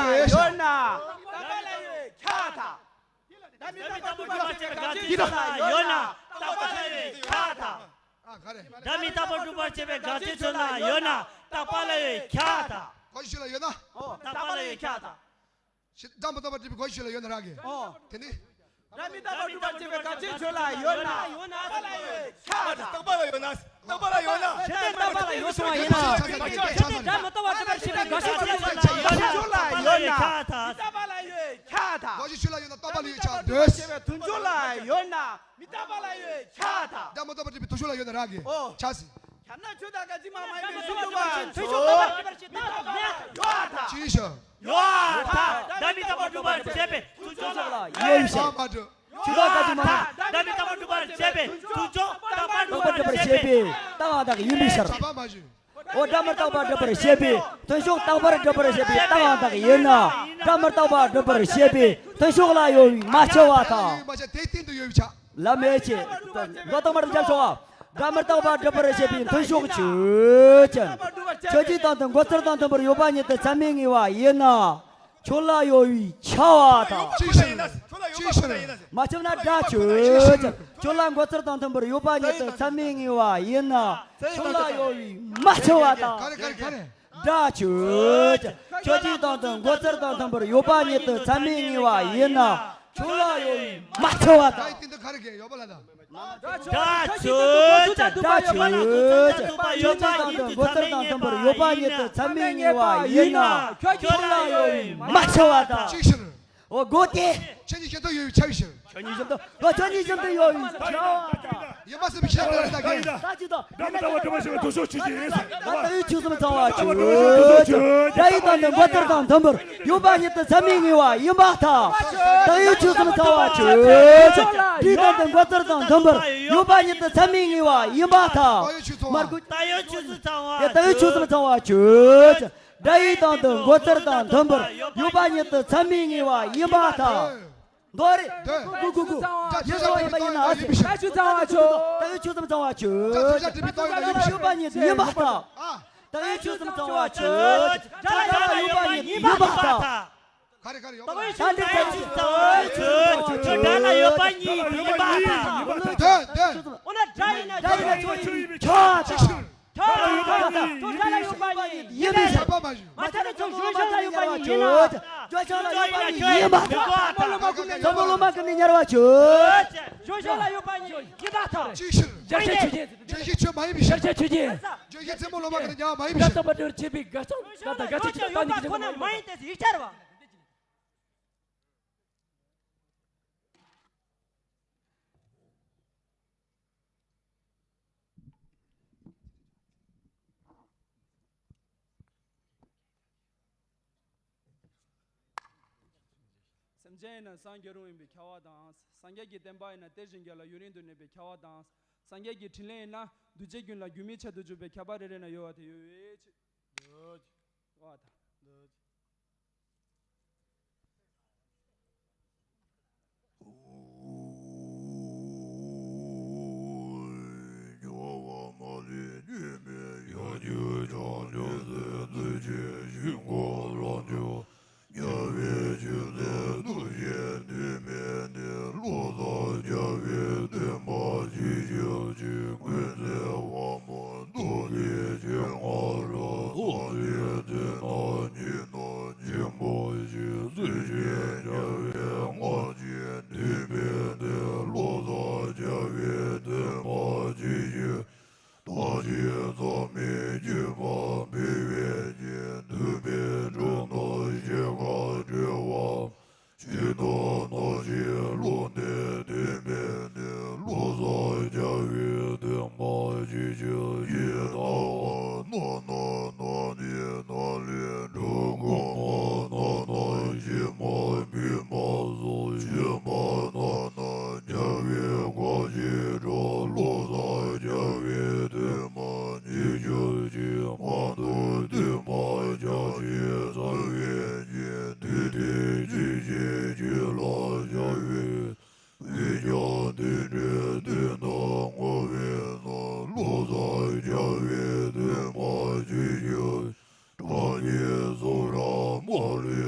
ལ་ཡོད་ན། ད་པ་ལ་ཡོད་ཁྱ་ད། ད་མི་རྟག་པ་སྒྲུབ་པར་བྱེད་པའི་དགག་བྱའི་ཆོས་ལ་ཡོད་ན། ད་པ་ལ་ཡོད་ཁྱ་ད། ཨ་ག་རེ། ད་མི་རྟག་པ་སྒྲུབ་པར་བྱེད་པའི་དགག་བྱའི་ཆོས་ལ་ཡོད་ན། ད་པ་ལ་ཡོད་ཁྱ་ད། དགག་བྱའི་ཆོས་ལ་ཡོད་ན། ཨོ་ད་པ་ལ་ཡོད་ཁྱ་ད། སྒྲ་མི་རྟག་པ་སྒྲུབ་པའི་དགག་བྱའི་ཆོས་ལ་ཡོད་ན་རག་གི། ཨོ་དེ་ནི། སྒྲ་མི་རྟག་པ་སྒྲུབ་པར་བྱེད་པའི་དགག་བྱའི་ཆོས་ལ་ཡོད་ན། ད་པ་ལ་ཡོད་ཁྱ་ད། རྟག་པ་ལ་ཡོད་ན། རྟག་པ་ལ་ཡོད་ན། ཞེ་ན་རྟག་པ་ལ་ཡོད་སོང་བ་ཡིན་ན། ཞེ་ན་སྒྲ་མི་རྟག་པ་སྒྲུབ་པར་བྱེད་པའི་དགག་བྱའི་ཆོས་ལ་ཡོད་ན། དགག་བྱའི་ཆོས་ལ་ཡོད་ན། ཁྱ་ད། རྟག་པ་ལ་ཡོད་ཁྱ་ད། དགག་བྱའི་ཆོས་ལ་ཡོད་ན་རྟག་པ་ལ་ཡོད་ཁྱ་ད། བྱེད་པའི་དོན་ཆོས་ལ་ཡོད་ན། མི་རྟག་པ་ལ་ཡོད་ཁྱ་ད། སྒྲ་མི་རྟག་པ་སྒྲུབ་པའི་དོན་ཆོས་ལ་ཡོད་ན་རག་གི། ཨོ། ཁྱ་ཟེར། ཁྱབ་ན་ཆོས་དང་སྐད་ཅིག་མ་མ་ཡིན་པའི་སུ་སྒྲུབ་པ་ཚུལ་ཤོག་ལྟ་བར་བྱེད་པར་བྱེད་སྟངས་མེད། ཡོད་ད། ཅི་ཞིག་ཡོད་ད། སྒྲ་མི་རྟག་པ་སྒྲུབ་པར་བྱེད་པའི་ཚུལ་ཤོག་ལ་ཡོད་ཞིག་ཡོད་ད། ཆོས་དང་སྐད་ཅིག་མ་སྒྲ་མི་རྟག་པ་སྒྲུབ་པར་བྱེད་པའི་ཚུལ་ཤོག་རྟག་པར་སྒྲུབ་པར་བྱེད་པའི་རྟགས་ཡང་དག་ཡིན་པའི་ཕྱིར། ཨོ་སྒྲ་མི་རྟག་པ་སྒྲུབ་པར་བྱེད་པའི་དོན་ཤོག་རྟག་པར་སྒྲུབ་པར་བྱེད་པའི་རྟགས་ཡང་དག་ཡིན་ན། སྒྲ་མི་རྟག་པ་སྒྲུབ་པར་བྱེད་པའི་དོན་ཤོག་ལ་ཡོད་པའི་མ་ཆགས་པ་དང་། མ་ཆགས་དེའི་སྟེང་དུ་ཡོད་པའི་ཆ། ལ་མེད་ཅེས། མདོ་སྟོང་པར་འཇམ་ཤོག་སྒྲ་མི་རྟག་པ་སྒྲུབ་པར་བྱེད་པའི་མཐུན་ཕྱོགས་ཆོས་ཅན། ཁྱོད་ཀྱི་དང་དུ་འགོད་ཚུལ་དང་མཐུན་པར་ཡོད་པ་ཉིད་དུ་ཚད་མས་ངེས་པ་ཡིན་ན། ཁྱོད་ལ་ཡོད་པའི་ཆ་བ་དང་། ཅི་ཞིག་ཅི་ཞིག་མ་ཁྱབ་ན་སྒྲ་ཆོས་ཅན། ཁྱོད་ལ་འགོད་ཚུལ་དང་མཐུན་པར་ཡོད་པ་ཉིད་དུ་ཚད་མས་ངེས་པ་ཡིན་ན། ཁྱོད་ལ་ཡོད་པའི་མ་ཁྱབ་པ་དང་། ག་རེ་ག་རེ་ག་རེ། སྒྲ་ཆོས་ཅན། ཁྱོད་ཀྱི་དང་དུ་འགོད་ཚུལ་དང་མཐུན་པར་ཡོད་པ་ཉིད་དུ་ཚད་མས་ངེས་པ་ཡིན་ན། ཁྱོད་ལ་ཡོད་པའི་མ་ཁྱབ་པ་དང་། སྒྲ་ཆོས་ཅན། སྒྲ་ཆོས་ཅན། ཁྱོད་ཀྱི་དང་དུ་འགོད་ཚུལ་དང་མཐུན་པར་ཡོད་པ་ཉིད་དུ་ཚད་མས་ངེས་པ་ཡིན་ན། ཁྱོད་ལ་ཡོད་པའི་མ་ཁྱབ་པ་དང་། ཅི་ཞིག་འོ་དགོས་ཏེ། ཁྱོད་ཉིད་བཞིན་དུ་ཡོད་པའི་ཆ་བའི་ཕྱིར། ཁྱོད་ཉིད་བཞིན་དུ། འོ་ཁྱོད་ཉིད་བཞིན་དུ་ཡོད་པའི་ཆ་བ་དང་། ཡིན་པ་སེམས་ཤེས་པར་ལྟ་གིན། ད་ཅི་དང་། སྒྲ་མི་རྟག་པ་སྒྲུབ་པར་བྱེད་པའི་དོན་ཤོག་ཆོས་ཅན། ད་ལྟ་བའི་ཆོས་སུ་མི་ཚང་བ་ཆོས་ཅན། སྒྲ་ཡི་དང་དུ་འགོད་ཚུལ་དང་མཐུན་པར་ཡོད་པ་ཉིད་དུ་ཚད་མས་ངེས་པ་ཡིན་པར་ཐལ། ལྟ་བའི་ཆོས་སུ་མི་ཚང་བ་ཆོས་ཅན། སྒྲ་ཡི་དང་དུ་འགོད་ཚུལ་དང་མཐུན་པར་ཡོད་པ་ཉིད་དུ་ཚད་མས་ངེས་པ་ཡིན་པར་ཐལ། མར་ཁུ། ལྟ་བའི་ཆོས་སུ་མི་ཚང་བ་ཆོས་ཅན། སྒྲ་ཡི་དང་དུ་འགོད་ཚུལ་དང་མཐུན་པར་ཡོད་པ་ཉིད་དུ་ཚད་མས་ངེས་པ་ཡིན་པར་ཐལ། མདོ་རེད། འདོད། གུ་གུ་གུ། ད་ཆོས་ཚང་བ་ཡིན་ན་ཨ་ཙི། ད་ཆོས་ཚང་བ་ཆོས། ད་ཆོས་ཚང་བ་ཆོས། ད་ཆོས་ཚང་བ་ཆོས། ད་ཡོད་པ་ཉིད་ཡིན་པར་ཐལ། ད་ཆོས་ཚང་བ་ཆོས། ད་ཡོད་པ་ཉིད་ཡིན་པར་ཐལ། ག་རེ་ག་རེ་ཡོད་པ། ད་འདི་ད་ཆོས་ཚང་བ་ཆོས། ཆོས་སྒྲ་ལ་ཡོད་པ་ཉིད་ཡིན་པར་ཐལ། འདོད་འདོད། འོ་ན་སྒྲ་ཡིན་ན་སྒྲ་ཡིན་ན་ཆོས་ཡིན་ཆོས་ཐལ། ཁྱོད་ལ་ཡོད་པ་ཉིད་ཡིན་པའི་ཕྱིར། མ་ཐལ་ན་ཁྱོད་བརྗོད་བྱ་ལ་ཡོད་པ་ཉིད་ཡིན་ན། བརྗོད་བྱ་ལ་ཡོད་པ་ཉིད་ཡིན་པར་ཐལ། ཚོམ་བུ་ལོ་མ་ཀུན་ནས་ཉར་བ་ཆོས་ཅན། བརྗོད་བྱ་ལ་ཡོད་པ་ཉིད་ཡིན་པར་ཐལ། ཅིའི་ཕྱིར། བརྗོད་བྱ་ཆོས་ཅན། བརྗོད་བྱའི་ཆོས་མ་ཡིན་པའི་ཕྱིར། བརྗོད་བྱ་ཆོས་ཅན། བརྗོད་བྱ་ཚོམ་བུ་ལོ་མ་ཀུན་ནས་ཉར་བ་མ་ཡིན་པའི་ཕྱིར། བརྗོད་བྱ་ལ་ཡོད་པ་ཁོ་ན་མ་ཡིན་ཏེ་ཡིད་ཆར་བ། སེམས་ཅན་ཡིན་ན་སངས་རྒྱས་རུང་ཡིན་པའི་ཁྱབ་པ་དང་། སངས་རྒྱས་ཀྱི་བསྟན་པ་ཡིན་ན་དེ་བཞིན་གཤེགས་ལ་ཡུན་རིང་དུ་གནས་པའི་ཁྱབ་པ་དང་། སངས་རྒྱས་ཀྱི་ཕྲིན་ལས་ཡིན་ན་འདུས་བྱས་ཀུན་ལ་རྒྱུ་མའི་ཆེད་དུ་གྱུར་པའི་ཁྱད་པར་རེ་རེ་ན་ཡོད་པ་དེ་ཡོད་པའི་ཕྱིར། འདོད། འདོད། པ་ལེ།